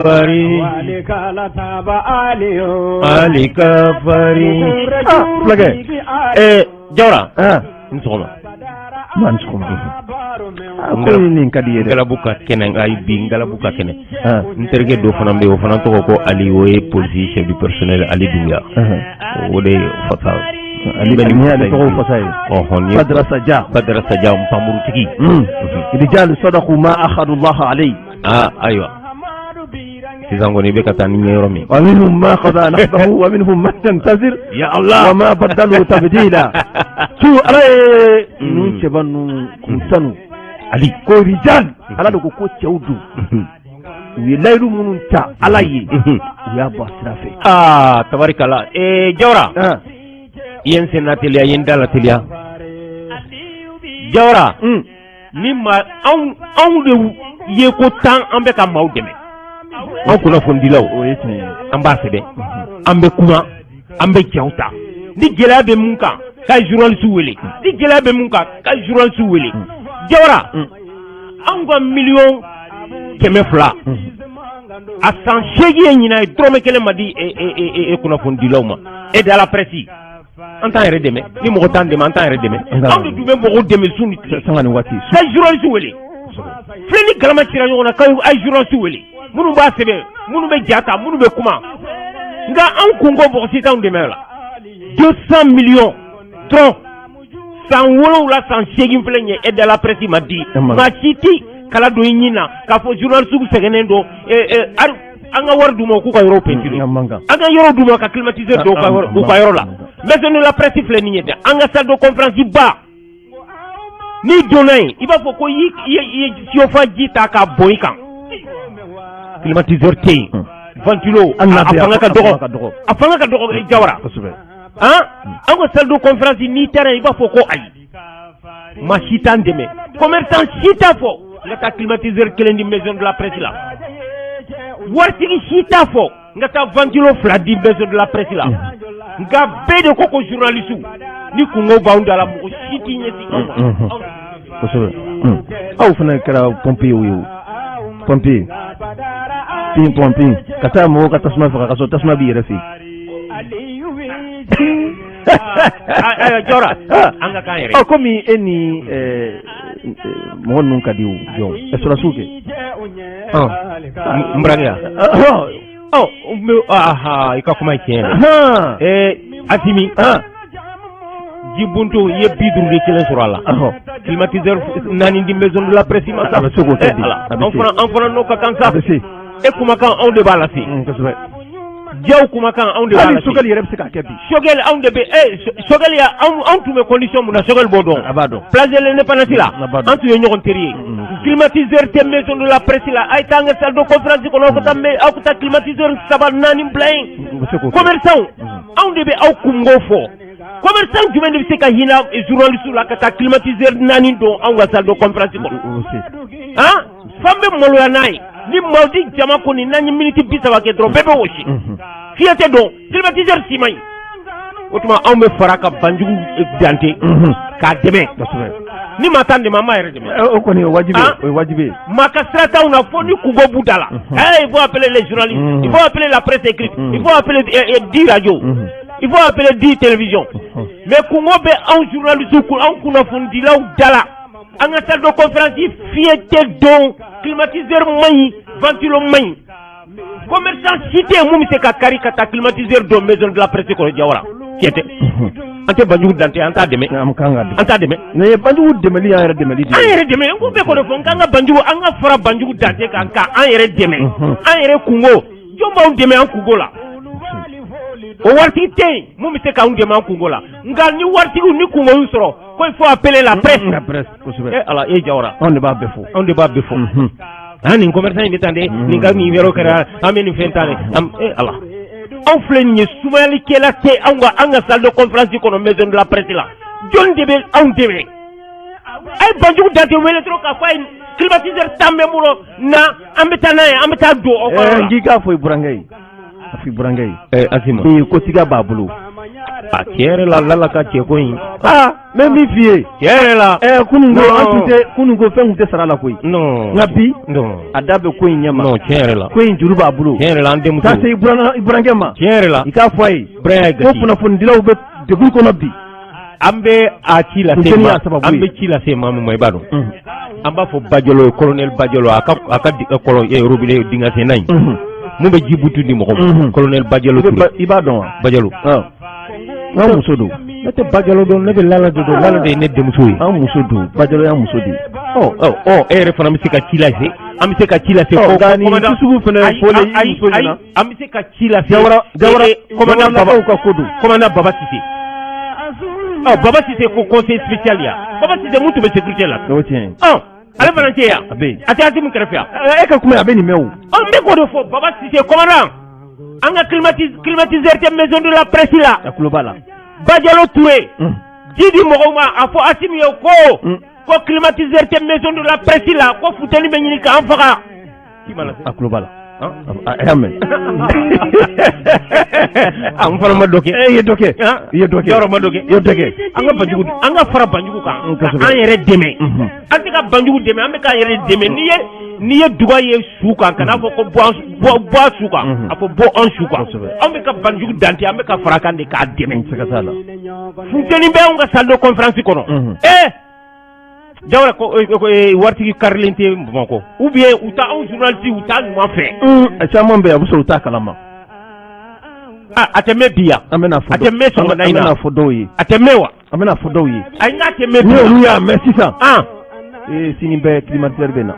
Fari Ali ka farin Fulakɛ. Jawara, n sɔgɔma. Ni sɔgɔma. Ko nin ka di ye dɛ. Ngalabu ka kɛnɛ, nka bi Ngalabu ka kɛnɛ. N terikɛ dɔ fana bɛ yen, o fana tɔgɔ ko Ali, o ye polisi chef du personnel Ali Dunbiya, o de ye fasa. Ali, ni y'ale tɔgɔ fasa ye. Ɔhɔn, ni ye. Badara Saja. Badara Saja, npanmurutigi. Rijal sadaqu ma ahadu Allah alayhi. Aa, ayiwa, sisan kɔni i bɛ ka taa ni ɲɛ yɔrɔ min. Wa minhum ma qada nahbahu wa minhum man yantazir. Ya Allah. Wa ma badalu tabdila. Su Ala ye ninnu cɛba ninnu k'u sanu. Ali. Ko rijal, Ala de ko ko cɛw don. U ye layidu minnu ta Ala ye, u y'a bɔ a sira fɛ. Aa, tabarikala. Jawara, i ye n sen teliya, i ye n da la teliya, Jawara. Ni ma anw de ye ko tan, an bɛ ka maaw dɛmɛ, anw kunnafonidilaw. O ye tiɲɛ ye. An b'a sɛbɛn, an bɛ kuma, an bɛ jaw ta. Ni gɛlɛya bɛ mun kan, ka journaliste wele. Ni gɛlɛya bɛ mun kan, ka journaliste wele. Jawara, anw ka 200 millions, a san 8 ye ɲinan ye, dɔrɔmɛ kelen ma di e kunnafonidilaw ma, aide à la presse. An t'an yɛrɛ dɛmɛ, ni mɔgɔ t'an dɛmɛ, an t'an yɛrɛ dɛmɛ. Anw de dun bɛ mɔgɔw dɛmɛ su ni tile. Sanga ni waati. Ka journaliste wele filɛ, ni galama cira ɲɔgɔn na, ka a ye journaliste wele, minnu b'a sɛbɛn, minnu bɛ ja ta, minnu bɛ kuma. Nka anw kun ko mɔgɔ si t'anw dɛmɛ o la. 200 millions dɔrɔn, san 7, san 8 filɛ nin ye, aide à la presse ma di. Maa si ti kala don i ɲin na k'a fɔ journaliste sɛgɛnnen don. An ka wari d'u ma, u k'u ka yɔrɔ peinture, an ka yɔrɔ d'u ma ka climatiseur don u ka yɔrɔ la. Maison de la presse filɛ nin ye dɛ, an ka salle de conférence ba, n'i donna yen, i b'a fɔ ko i ye siyofa ji ta k'a bɔn i kan. Climatiseur tɛ yen, ventilo a fanga ka dɔgɔ, a fanga ka dɔgɔ, Jawara. Han, an ka salle de conférence, n'i taara yen, i b'a fɔ ko ayi, maa si t'an dɛmɛ. Commerçant si t'a fɔ n ka taa climatiseur kelen di maison de la presse la. Waritigi si t'a fɔ n ka taa ventilo fila di maison de la presse la. Nka bɛɛ de ko ko journaliste, ni kungo b'anw da la, mɔgɔ si t'i ɲɛsin anw ma. Kosɛbɛ. Aw fana kɛra pompier ye, o pompier pin pɔnpin ka taa mɔgɔw ka tasuma faga ka sɔrɔ tasuma b'i yɛrɛ fɛ yen. Ayiwa Jawara, an ka k'an yɛrɛ. Ɔ, komi e ni mɔgɔ ninnu ka di, o jɔn sɔrɔdasiw kɛ. N burankɛ, ɔ n bɛ aha, i ka kuma ye tiɲɛ yɛrɛ. Asimi, jibunto, i ye 50 de kelen sɔrɔ a la. Climatiseur naani di maison de la presse ma sa. A bɛ se k'o kɛ bi. An fana, an fana n'o ka kan sa. A bɛ se. E kumakan, anw de b'a lase. Jaw kumakan, anw de b'a lase. Hali Sogɛli yɛrɛ bɛ se k'a kɛ bi. Sogɛli, anw de bɛ Sogɛli ya, anw tun bɛ condition mun na, Sogɛli b'o dɔn. A b'a dɔn. Place de l'Indépendance la, an tun ye ɲɔgɔn teri ye. Climatiseur tɛ maison de la presse la. A ye taa an ka salle de conférence kɔnɔ, aw ka taa climatiseur saba naani bila yen. Commerçant, anw de bɛ aw kungo fɔ. Commerçant jumɛn de bɛ se ka hinɛ journaliste la ka taa climatiseur naani don anw ka salle de conférence kɔnɔ? Han, f'an bɛ maloya n'a ye. Ni maaw di jama kɔni, n'an ye miniti 30 kɛ dɔrɔn, bɛɛ bɛ wɔsi, fiɲɛ tɛ don, climatiseur si man ɲi. O tuma anw bɛ fara ka Banjugu Dante k'a dɛmɛ. Ni maa t'an dɛmɛ, an b'a yɛrɛ dɛmɛ. O kɔni, o wajibi, o ye wajibi ye. Maa ka sira t'anw na fo ni kungo b'u da la. Il faut appeler les journalistes, il faut appeler la presse écrite, il faut appeler 10 radios, il faut appeler 10 télévisions. Mais kungo bɛ anw journalistes kun, anw kunnafonidilaw da la. An ka salle de conférence, fiɲɛ tɛ don, climatiseur man ɲi, ventilo man ɲi. Commerçant si tɛ yen mun bɛ se ka kari ka taa climatiseur don maison de la presse kɔnɔ. Jawara, tiɲɛ tɛ, an tɛ Banjugu Dante, an t'a dɛmɛ. An kan ka An t'a dɛmɛ. Mais Banjugu dɛmɛli y'an yɛrɛ dɛmɛli de An ye. yɛrɛ dɛmɛ, n ko bɛɛ k'o de fɔ n k'an ka Banjugu, an ka fara Banjugu Dante kan ka an yɛrɛ dɛmɛ. An yɛrɛ kungo, jɔn b'anw dɛmɛ an kungo la? O waritigi tɛ yen mun bɛ se k'anw dɛmɛ an kungo la. Nka ni waritigiw ni kungo y'u sɔrɔ, ko il faut appeler la presse. La presse, kosɛbɛ. Eh Ala, e Jawara. Anw de b'a bɛɛ fɔ. Anw de b'a bɛɛ fɔ. Ah, nin commerçant in bɛ tan dɛ, nin ka nin yɔrɔ kɛra, an bɛ nin fɛn tan dɛ. Eh Ala, anw filɛ nin ye, sumayalikɛla tɛ anw ka an ka salle de conférence kɔnɔ, maison de la presse la. Jɔnni de bɛ anw dɛmɛ? A ye Banjugu Dante wele dɔrɔn k'a fɔ a ye climatiseur 10 bɛ n bolo na, an bɛ taa n'a ye, an bɛ taa don aw ka yɔrɔ la. N k'i k'a fɔ i burankɛ ye, a fɔ i burankɛ ye. Asima. Ee, kotigiya b'a bolo. A tiɲɛ yɛrɛ la, Lala ka cɛko in. Aa, n bɛ min f'i ye. Tiɲɛ yɛrɛ la. Kunun ko an tun tɛ, kunun ko fɛn tun tɛ sara la koyi. Non. Nka bi, Non. a da bɛ ko in ɲɛ ma. Non, tiɲɛ yɛrɛ la. Ko in juru b'a bolo. Tiɲɛ yɛrɛ la, an denmuso. Taa se i burankɛ ma. Tiɲɛ yɛrɛ la. I k'a fɔ a ye. Buranya ye ko gasi. Kunnafonidilaw bɛ degun kɔnɔ bi. An bɛ a ci lase Funteni ma y'a sababu an ye. bɛ ci lase maa min ma, i b'a dɔn. An b'a fɔ Bajalo ye, colonel Bajalo, a ka kɔlɔn robinet dingɛ senna in. Mun bɛ ji butu di mɔgɔ ma. Colonel Bajalo Ture. I b'a dɔn wa? Bajalo. An muso don. Ne tɛ Bajalo dɔn, ne bɛ Lala de dɔn. Lala de ye ne denmuso ye. An muso don, Bajalo y'an muso de ye. Ɔ ɔ ɔ, e yɛrɛ fana bɛ se ka ci lase. An bɛ se ka ci lase. Ɔ, nka nin sugu fana fɔlen i ayi muso ayi ɲɛna. An bɛ se ka ci lase. Jawara Jawara Commandant Baba Jawaralakaw ka ko don. Commandant Baba Sise. Ɔ, Baba Sise ko conseil spécial ya. Baba Sise mun tun bɛ sécurité la. O tiɲɛ ye. Ɔ, ale fana tɛ yan. A bɛ yen. A tɛ Asimu kɛrɛfɛ yan. E ka kuma, a bɛ nin mɛn o. Ɔ, n bɛ k'o de fɔ, Baba Sise commandant. An ka climatiseur tɛ maison de la presse la. A tulo b'a la. Bajalo Touré. Ji di mɔgɔw ma, a fɔ Asimu ye ko climatiseur tɛ maison de la presse la, ko funteni bɛ ɲini k'an faga. A tulo b'a la. A y'a mɛn. An fana ma dɔ kɛ. E ye dɔ kɛ. I ye dɔ kɛ. Yɔrɔ ma dɔ kɛ. I ye dɔ kɛ. An ka banjugu, an ka fara banjugu kan. Ka an yɛrɛ dɛmɛ. An tɛ ka banjugu dɛmɛ, an bɛ k'an yɛrɛ dɛmɛ. N'i ye duga ye su kan, kana fɔ ko bɔ a su kan, a fɔ bɔ an su kan. An bɛ ka banjugu dante, an bɛ ka fara kan de k'a dɛmɛ. Siga t'a la. Funteni bɛ anw ka salle de conférence kɔnɔ. Jawara ko waritigi karilen tɛ Bamakɔ, ou bien u ta anw journaliste, u t'a ɲuman fɛ. A caman bɛ yen, a bɛ sɔrɔ u t'a kalama. A tɛ mɛn bi yan. An bɛna fɔ. A tɛ mɛn sɔgɔmada in na. An bɛna fɔ dɔw ye. A tɛ mɛn wa? An bɛna fɔ dɔw ye. Ayi, n'a tɛ mɛn bi. Ni olu y'a mɛn sisan. An. Sini bɛɛ climatiseur bɛ na.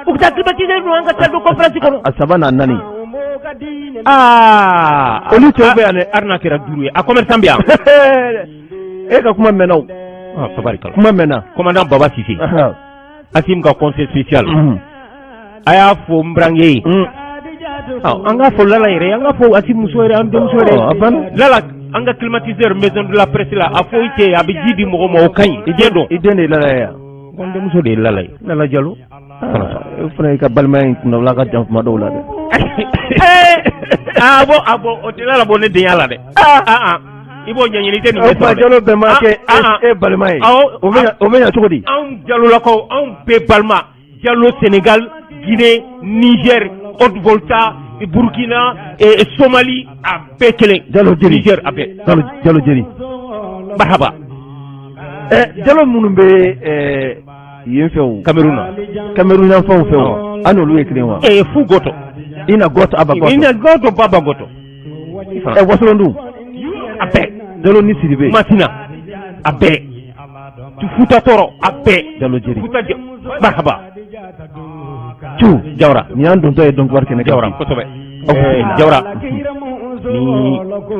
U bɛ taa climatiseur don an ka salle de conférence kɔnɔ. A saba n'a naani. Aa. Olu cɛw bɛ yan dɛ. Hali n'a kɛra duuru ye, a commerçant bɛ yan. E ka kuma mɛnna o. Ah, tabarikala. Kuma mɛnna. Commandant Baba Sise. Asim ka conseil spécial. A y'a fɔ n burankɛ ye. An k'a fɔ Lala yɛrɛ, an k'a fɔ Asim muso yɛrɛ, an denmuso yɛrɛ. A banna. Lala, an ka climatiseur maison de la presse la, a fɔ i cɛ ye, a bɛ ji di mɔgɔ ma, o ka ɲi. I den dɔn. I den de ye Lala ye yan. Ko n denmuso de ye Lala ye. Lala Jalo. E fana, i ka balimaya in kunnawula ka jan kuma dɔw la dɛ. Ah bon, ah bon, o tɛ Lala bɔ ne denya la dɛ. Ah ah. I b'o ɲɛɲini, i tɛ nin bɛɛ O sɔrɔ dɛ. Jalo bɛɛ ma kɛ e balima ye. Awɔ. O bɛ ɲa cogo di? Anw Jalolakaw, anw bɛɛ balima. Jalo, Sénégal, Guinée, Niger, Haute-Volta, Burkina, Somalie, a bɛɛ kelen. Jalo jeri. Niger, a bɛɛ. Jalo Jalo jeri. Marhaba. Jalo minnu bɛ yen fɛ o. Cameroun na. Cameroun yanfanw fɛ o. An n'olu ye kelen wa? Fu goto. Ina goto aba goto. Ina goto baba goto. Wasolon dun. A bɛɛ. Jalo ni Sidibe. Masina, a bɛɛ. Futa Tɔɔrɔ, a bɛɛ. Jalo jeri. Futa marhaba. Cu. Jawara. Nin y'an dontɔ ye dɔnkiwari kɛnɛ kan. Jawara, kosɛbɛ. Jawara,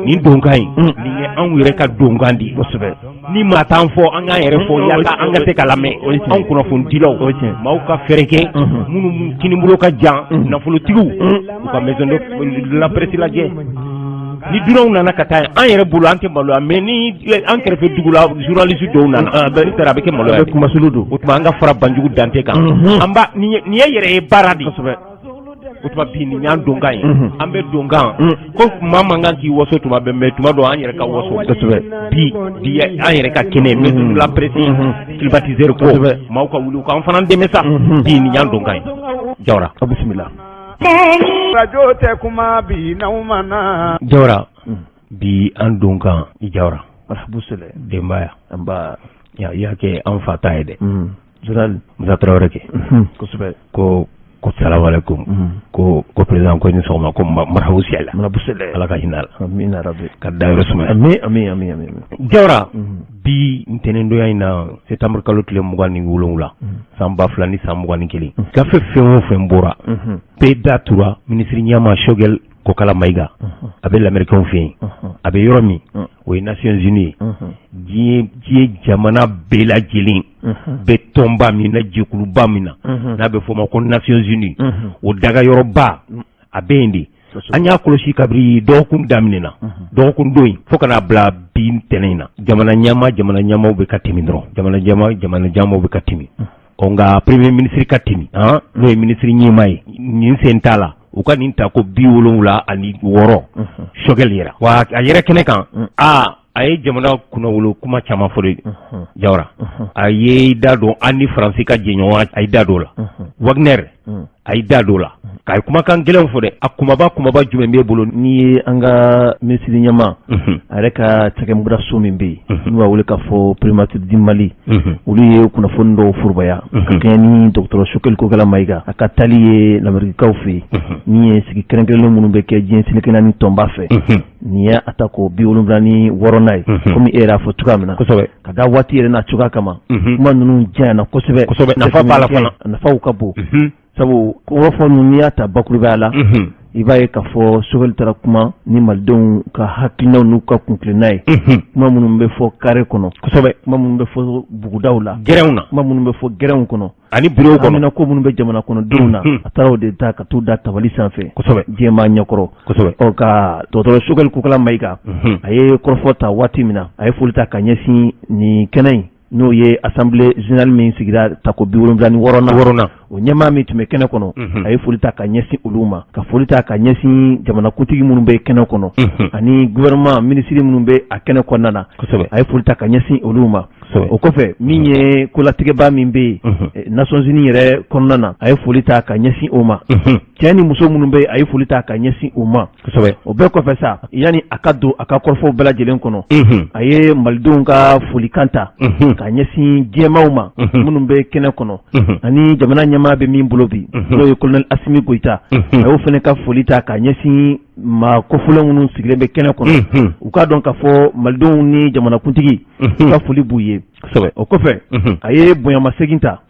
nin donkan in, nin ye anw yɛrɛ ka donkan de ye. Kosɛbɛ. Ni maa t'an fɔ, an k'an yɛrɛ fɔ yaasa an ka se ka lamɛn. Anw kunnafonidilaw, maaw ka fɛɛrɛ kɛ, minnu kinibolo ka jan, nafolotigiw, u ka maison de la presse lajɛ. Ni dunanw nana ka taa, an yɛrɛ bolo, an tɛ maloya, mais ni an kɛrɛfɛ dugu la journaliste dɔw nana, n'u taara, a bɛ kɛ maloya ye. Kumasulu don. O tuma, an ka fara banjugu dante kan. An b'a nin ye yɛrɛ ye baara de ye. Kosɛbɛ. O tuma, bi nin y'an donkan ye. An bɛ donkan ko maa man kan k'i waso tuma bɛɛ, mais tuma dɔ an yɛrɛ ka waso. Kosɛbɛ. Bi an yɛrɛ ka kɛnɛ maison de la presse climatiseur ko, maaw ka wuli k'an fana dɛmɛ sa. Bi nin y'an donkan ye, Jawara. A bisimila. Radio tɛ kuma bi n'aw ma na. Jawara, bi an donkan, Jawara. Marhabu sɛlɛ. Denbaya. Anba. I y'a kɛ an fa ta ye dɛ. Général. Musa Tarawele kɛ. Kosɛbɛ. Ko salamaleykum. Ko président, ko ni sɔgɔma, ko marhabu sɛlɛ. Marhabu sɛlɛ. Ala ka hinɛ a la. Amina rabi. Ka dayɔrɔ sumaya. Ami ami ami ami. Jawara, bi ntɛnɛndonya in na, septembre kalo tile 27, san 2021, gafe fɛn o fɛn bɔra, bɛɛ da tura minisiri ɲɛma Choguel Kokala Maïga, a bɛ lamɛrikɛnw fɛ yen, a bɛ yɔrɔ min, o ye Nations Unies ye, diɲɛ jamana bɛɛ lajɛlen bɛ tɔnba min na, jɛkuluba min na, n'a bɛ fɔ o ma ko Nations Unies, o dagayɔrɔba a bɛ yen de. An y'a kɔlɔsi kabini dɔgɔkun daminɛna, dɔgɔkun don in, fo ka n'a bila bi ntɛnɛn in na, jamana ɲɛmaw bɛ ka tɛmɛ dɔrɔn, jamana ɲɛmaw bɛ ka tɛmɛ. Ɔ, nka premier ministre ka tɛmɛ, n'o ye ministre ɲɛmaa ye, nin sen t'a la. U ka nin ta ko 76 Choguel yɛrɛ wa a yɛrɛ kɛnɛ kan. Aa, A ye jamana kunnawolo kuma caman fɔ de, Jawara. A ye da don an ni Faransi ka jɛɲɔgɔn, a ye da don o la. Wagner, a ye da don o la, k'a ye kumakan gɛlɛnw fɔ dɛ. A kumaba kumaba jumɛn b'e bolo? N'i ye an ka minisiri ɲɛmaa, a yɛrɛ ka cakɛmɔgɔdaso min bɛ yen n'u b'a wele k'a fɔ primature du Mali, olu ye kunnafoni dɔw forobaya ka kɛɲɛ ni dɔgɔtɔrɔ Choguel Kokala Mayiga a ka taali ye Lamerikikaw fɛ yen, min ye sigi kɛrɛnkɛrɛnnen minnu bɛ kɛ diɲɛ seleke naani tɔnba fɛ. Nin ye a tako 76nan ye, komi e yɛrɛ y'a fɔ cogoya min na, ka da waati yɛrɛ n'a cogoya kama. Kuma ninnu janyana kosɛbɛ. Kosɛbɛ, nafa b'a la fana. A nafaw ka bon, sabu kɔrɔfɔ ninnu, n'i y'a ta bakurubaya la, i b'a ye k'a fɔ Choguel taara kuma ni malidenw ka hakilinaw n'u ka kuntilenna ye, kuma minnu bɛ fɔ carré kɔnɔ, kuma minnu bɛ fɔ bugudaw la, gɛrɛnw na, kuma minnu bɛ fɔ gɛrɛnw kɔnɔ ani bureau kɔnɔ, hamina ko minnu bɛ jamana kɔnɔdenw na. A taara o de ta ka t'u da tabali sanfɛ diɲɛmaa ɲɛkɔrɔ. Ɔ, ka dɔgɔtɔrɔ Choguel Kokala Mayiga, a ye kɔrɔfɔ ta waati min na, a ye foli ta ka ɲɛsin nin kɛnɛ in, n'o ye assemblée générale min sigira tako 76nan, wɔɔrɔnan, o ɲɛmaa min tun bɛ kɛnɛ kɔnɔ, a ye foli ta ka ɲɛsin olu ma, ka foli ta ka ɲɛsin jamanakuntigi minnu bɛ kɛnɛ kɔnɔ ani gouvernement minisiri minnu bɛ a kɛnɛ kɔnɔna na. A ye foli ta ka ɲɛsin olu ma. O kɔfɛ, min ye kolatigɛba min bɛ yen Nations Unies yɛrɛ kɔnɔna na, a ye foli ta ka ɲɛsin o ma. Cɛ ni muso minnu bɛ yen, a ye foli ta ka ɲɛsin o ma. O bɛɛ kɔfɛ sa, yanni a ka don a ka kɔrɔfɔw bɛɛ lajɛlen kɔnɔ, a ye malidenw ka folikan ta ka ɲɛsin diɲɛmaaw ma minnu bɛ kɛnɛ kɔnɔ, ani jamana ɲɛmaa bɛ min bolo bi, n'o ye colonel Asimi Goyita. A y'o fana ka foli ta ka ɲɛsin maa kofɔlen minnu sigilen bɛ kɛnɛ kɔnɔ, u k'a dɔn k'a fɔ malidenw ni jamanakuntigi ka foli b'u ye. O kɔfɛ, a ye bonyamasegin ta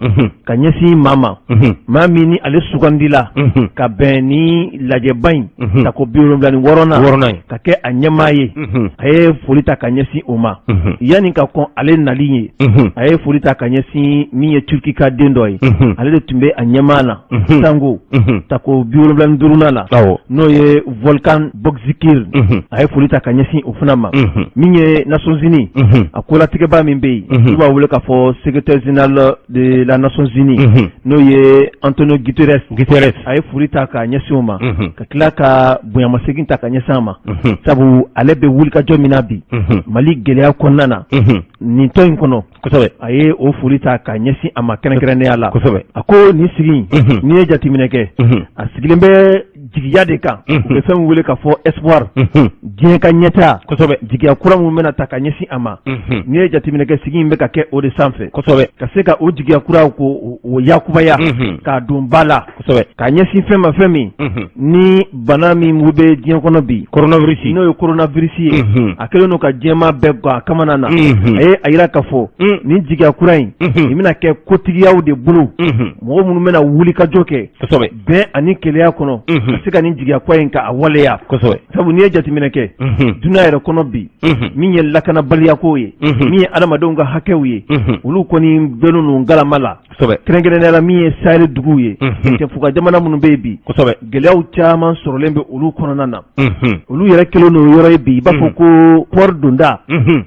ka ɲɛsin maa ma, maa min ni ale sugandila ka bɛn ni lajɛba in tako 76nan ka kɛ a ɲɛmaa ye, a ye foli ta ka ɲɛsin o ma. Yanni ka kɔn ale nali ye, a ye foli ta ka ɲɛsin min ye Turki ka den dɔ ye, ale de tun bɛ a ɲɛmaa na sango tako 75nan la, n'o ye Volkan Bozkir. A ye foli ta ka ɲɛsin o fana ma. Min ye Nations Unies a kolatigɛba min bɛ yen, n'u b'a wele k'a fɔ secrétaire général de la Nations Unies, n'o ye Antonio Guterres, Guterres, a ye foli ta ka ɲɛsin o ma, ka tila ka bonyamasegin ta ka ɲɛsin a ma, sabu ale bɛ wulikajɔ min na bi Mali gɛlɛya kɔnɔna na nin tɔn in kɔnɔ. A ye o foli ta ka ɲɛsin a ma kɛrɛnkɛrɛnnenya la. A ko nin sigi, n'i ye jateminɛ kɛ, a sigilen bɛ jigiya de kan, u bɛ fɛn min wele k'a fɔ espoir, diɲɛ ka ɲɛtaa, jigiya kura min bɛna ta ka ɲɛsin a ma. N'i ye jateminɛ kɛ, sigi in bɛ ka kɛ o de sanfɛ, ka se ka o jigiya kura ko o yakubaya k'a don ba la, ka ɲɛsin fɛn ma, fɛn min ni bana min bɛ diɲɛ kɔnɔ bi, coronavirus, n'o ye coronavirus ye, a kɛlen don ka diɲɛmaa bɛɛ gan a kamana na. A ye a jira k'a fɔ nin jigiya kura in, nin bɛna kɛ kotigiyaw de bolo, mɔgɔ minnu bɛna wulikajɔ kɛ bɛn ani kelenya kɔnɔ ka se ka nin jigiya kura in ka a waleya. Sabu n'i ye jateminɛ kɛ dunya yɛrɛ kɔnɔ bi, min ye lakanabaliyako ye, min ye adamadenw ka hakɛw ye, olu kɔni bɛnnen don galama la, kɛrɛnkɛrɛnnenya la min ye Sahel duguw ye, cɛnfuga jamana minnu bɛ yen bi, gɛlɛyaw caman sɔrɔlen bɛ olu kɔnɔna na. Olu yɛrɛ kɛlen don yɔrɔ ye bi, i b'a fɔ ko port donda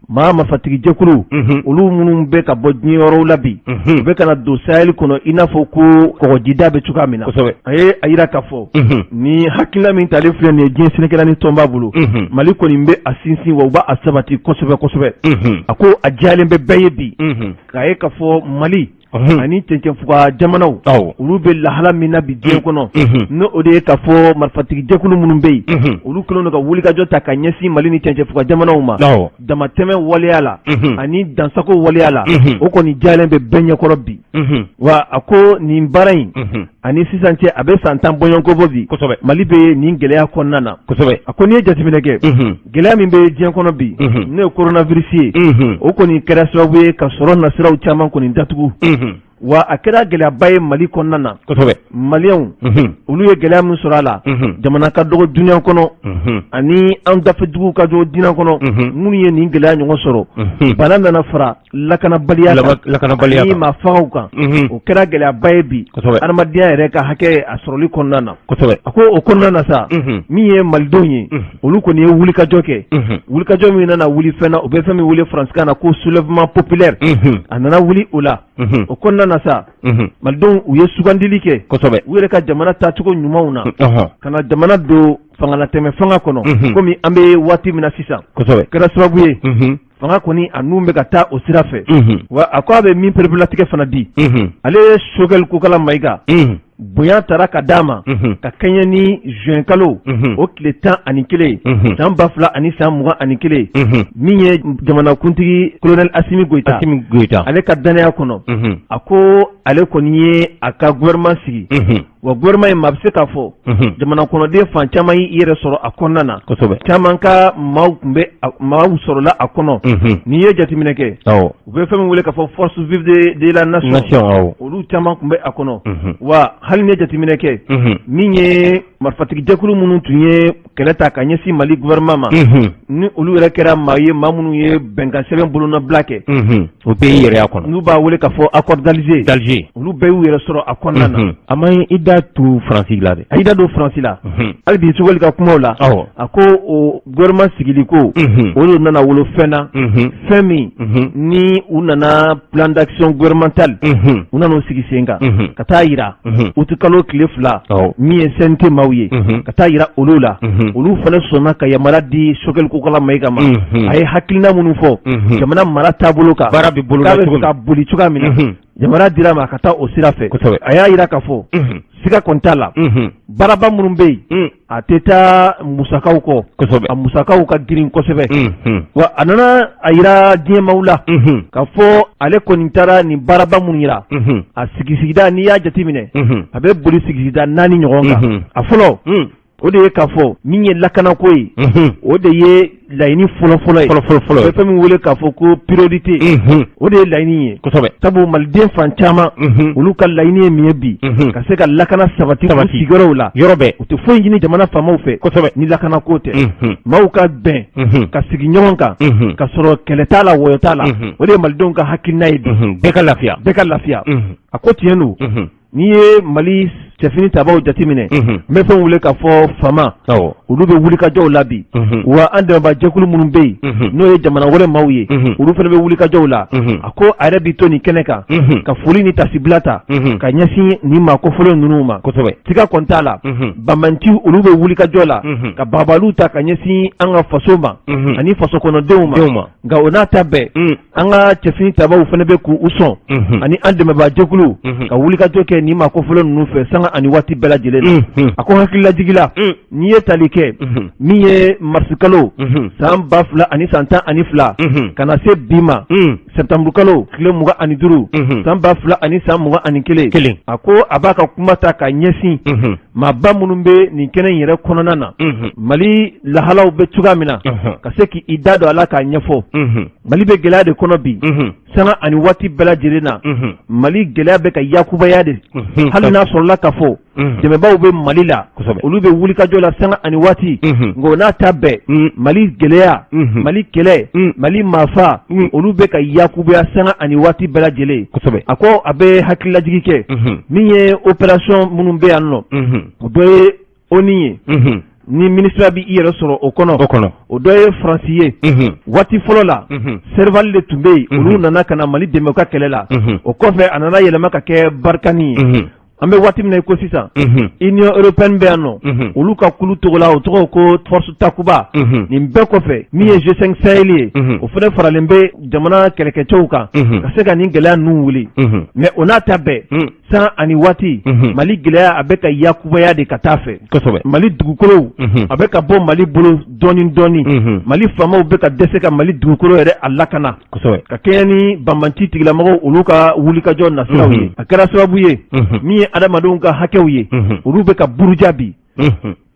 maa marifatigi jɛkulu, olu minnu bɛ ka bɔ diɲɛ yɔrɔw la bi, u bɛ ka na don Sahel kɔnɔ i n'a fɔ ko kɔgɔjida bɛ cogoya min na. A ye a jira k'a fɔ ni hakilina min talen filɛ nin ye diɲɛ seleke naani tɔnba bolo, Mali kɔni bɛ a sinsin wa u b'a sabati kosɛbɛ kosɛbɛ. A ko a diyalen bɛ bɛɛ ye bi k'a ye k'a fɔ Mali ani cɛncɛnfuga jamanaw, olu bɛ lahala min na bi diɲɛ kɔnɔ, n'o o de ye k'a fɔ marifatigi jɛkulu minnu bɛ yen, olu kɛlen don ka wulikajɔ ta ka ɲɛsin Mali ni cɛncɛnfuga jamanaw ma damatɛmɛ waleya la ani dansago waleya la, o kɔni diyalen bɛ bɛɛ ɲɛkɔrɔ bi. Wa a ko nin baara in ani sisan cɛ, a bɛ san 10 bɔɲɔgɔnko bɔ bi, Mali bɛ nin gɛlɛya kɔnɔna na. A ko n'i ye jateminɛ kɛ, gɛlɛya min bɛ diɲɛ kɔnɔ bi, n'o ye coronavirus ye, o kɔni kɛra sababu ye ka sɔrɔ nasiraw caman kɔni datugu. Wa a kɛra gɛlɛyaba ye Mali kɔnɔna na. Maliyɛnw, olu ye gɛlɛya min sɔrɔ a la, jamana ka dɔgɔ dunya kɔnɔ ani an dafɛ duguw ka dɔgɔ dunya kɔnɔ minnu ye nin gɛlɛya ɲɔgɔn sɔrɔ, bana nana fara lakanabaliya kan, lakanabaliya ani maa fagaw kan, o kɛra gɛlɛyaba ye bi adamadenya yɛrɛ ka hakɛ a sɔrɔli kɔnɔna na. A ko o kɔnɔna na sa, min ye malidenw ye, olu kɔni ye wulikajɔ kɛ, wulikajɔ min nana wuli fɛn na, u bɛ fɛn min wele faransikan na ko soulèvement populaire, a nana wuli o la. O kɔnɔna na sa, malidenw, u ye sugandili kɛ u yɛrɛ ka jamana taacogo ɲumanw na, ka na jamana don Fangalatɛmɛ fanga kɔnɔ, komi an bɛ waati min na sisan, kɛra sababu ye fanga kɔni a nun bɛ ka taa o sira fɛ. Wa a ko a bɛ min pereperelatigɛ fana di, ale ye Choguel Kokala Mayiga, bonya taara ka d'a ma ka kɛɲɛ ni juin kalo o tile 11 san 2021, min ye jamanakuntigi colonel Asimi Goyita, ale ka dannaya kɔnɔ. A ko ale kɔni ye a ka gouvernement sigi. Wa gouvernement in, maa bɛ se k'a fɔ jamana kɔnɔden fan caman y'i yɛrɛ sɔrɔ a kɔnɔna na. Caman ka maaw tun bɛ, maaw sɔrɔla a kɔnɔ. N'i ye jateminɛ kɛ, u bɛ fɛn min wele k'a fɔ force vive de la nation, olu caman tun bɛ a kɔnɔ. Wa hali n'i ye jateminɛ kɛ, min ye marifatigijɛkulu minnu tun ye kɛlɛ ta ka ɲɛsin Mali gouvernement ma, ni olu yɛrɛ kɛra maa ye, maa minnu ye bɛnkan sɛbɛn bolonɔbila kɛ, o bɛɛ y'i yɛrɛ kɔnɔ, n'u b'a wele k'a fɔ accord d'Alger, olu bɛɛ y'u yɛrɛ sɔrɔ a kɔnɔna na. A ma i da tu Faransi la dɛ. A y'i da don Faransi la. Hali bi Choguel ka kumaw la, a ko o gouvernement sigili ko, o de nana wolo fɛn na, fɛn min ni u nana plan d'action gouvernemental, u nana o sigi sen kan ka taa yira uti kalo tile 2, min ye CNT maaw ye, ka taa yira olu la. Olu fana sɔnna ka yamaruya di Choguel Kokala Mayiga ma. A ye hakilina minnu fɔ jamana mara taabolo kan, baara bɛ bolo k'a bɛ ka boli cogoya min na, yamaruya dira a ma ka taa o sira fɛ. A y'a yira k'a fɔ siga kɔni t'a la, baaraba minnu bɛ yen, a tɛ taa musakaw kɔ, a musakaw ka girin kosɛbɛ. Wa a nana a yira diɲɛmaaw la k'a fɔ ale kɔni taara nin baaraba minnu yira a sigisigida, n'i y'a jateminɛ, a bɛ boli sigisigida naani ɲɔgɔn kan. A fɔlɔ, o de ye k'a fɔ min ye lakanako ye, o de ye laɲini fɔlɔfɔlɔ ye. Fɔlɔfɔlɔ. Bɛ fɛn min wele k'a fɔ ko priorité, o de ye laɲini ye. Sabu maliden fan caman, olu ka laɲini ye min ye bi, ka se ka lakana sabati u sigiyɔrɔw la. Yɔrɔ bɛɛ. U tɛ foyi ɲini jamana faamaw fɛ ni lakanako tɛ. Maaw ka bɛn ka sigi ɲɔgɔn kan ka sɔrɔ kɛlɛ t'a la, wɔyɔ t'a la, o de ye malidenw ka hakilina ye bi. Bɛɛ ka lafiya. Bɛɛ ka lafiya. A ko tiɲɛ don, n'i ye Mali cɛfini tabaw jateminɛ, n bɛ fɛn wele k'a fɔ fama, olu bɛ wulikajɔw la bi. Wa an dɛmɛbaajɛkulu minnu bɛ yen, n'o ye jamana wɛrɛ maaw ye, olu fana bɛ wulikajɔw la. A ko a yɛrɛ b'i to nin kɛnɛ kan ka foli ni tasibila ta ka ɲɛsin nin maa kofɔlen ninnu ma. Siga kɔni t'a la, banbaanciw, olu bɛ wulikajɔ la ka bagabaliw ta ka ɲɛsin an ka faso ma ani faso kɔnɔdenw ma. Nka o n'a ta bɛɛ, an ka cɛfini tabaw fana bɛ k'u sɔn ani an dɛmɛbaajɛkulu ka wulikajɔ kɛ nin maa kofɔlen ninnu fɛ sanga ani waati bɛɛ lajɛlen na. A ko hakililajigila, n'i ye tali kɛ min ye marisikalo san 2012 ka na se bi ma, sɛtanburukalo tile 25 san 2021, a ko a b'a ka kuma ta ka ɲɛsin maaba minnu bɛ nin kɛnɛ in yɛrɛ kɔnɔna na, Mali lahalaw bɛ cogoya min na, ka se k'i da don a la k'a ɲɛfɔ. Mali bɛ gɛlɛya de kɔnɔ bi, sanga ani waati bɛɛ lajɛlen na. Mali gɛlɛya bɛ ka yakubaya de, hali n'a sɔrɔla ka fɔ dɛmɛbaaw bɛ Mali la, olu bɛ wulikajɔ la sanga ani waati. Nka o n'a ta bɛɛ, Mali gɛlɛya, Mali kɛlɛ, Mali maafa, olu bɛ ka yakubaya sanga ani waati bɛɛ lajɛlen. A ko a bɛ hakililajigi kɛ min ye opération minnu bɛ yan nɔ, o dɔ ye ONU ye, ni MINUSMA bɛ i yɛrɛ sɔrɔ o kɔnɔ, o kɔnɔ, o dɔ ye Faransi ye. Waati fɔlɔ la, Serval de tun bɛ yen, olu nana ka na Mali dɛmɛ u ka kɛlɛ la. O kɔfɛ, a nana yɛlɛma ka kɛ Barkhane ye. An bɛ waati min na i ko sisan, Union européenne bɛ yan nɔ, olu ka kulu tɔgɔ la, o tɔgɔ ko Force Takuba. Nin bɛɛ kɔfɛ, min ye G5 Sahel ye, o fana faralen bɛ jamana kɛlɛkɛcɛw kan ka se ka nin gɛlɛya ninnu wuli. Mais o n'a ta bɛɛ, san ani waati, Mali gɛlɛya a bɛ ka yakubaya de ka taa fɛ. Mali dugukolow a bɛ ka bɔ Mali bolo dɔɔni dɔɔni. Mali faamaw bɛ ka dɛsɛ ka Mali dugukolo yɛrɛ a lakana ka kɛɲɛ ni banbanci tigilamɔgɔw, olu ka wulikajɔ nasiraw ye. A kɛra sababu ye, min ye adamadenw ka hakɛw ye, olu bɛ ka buruja bi.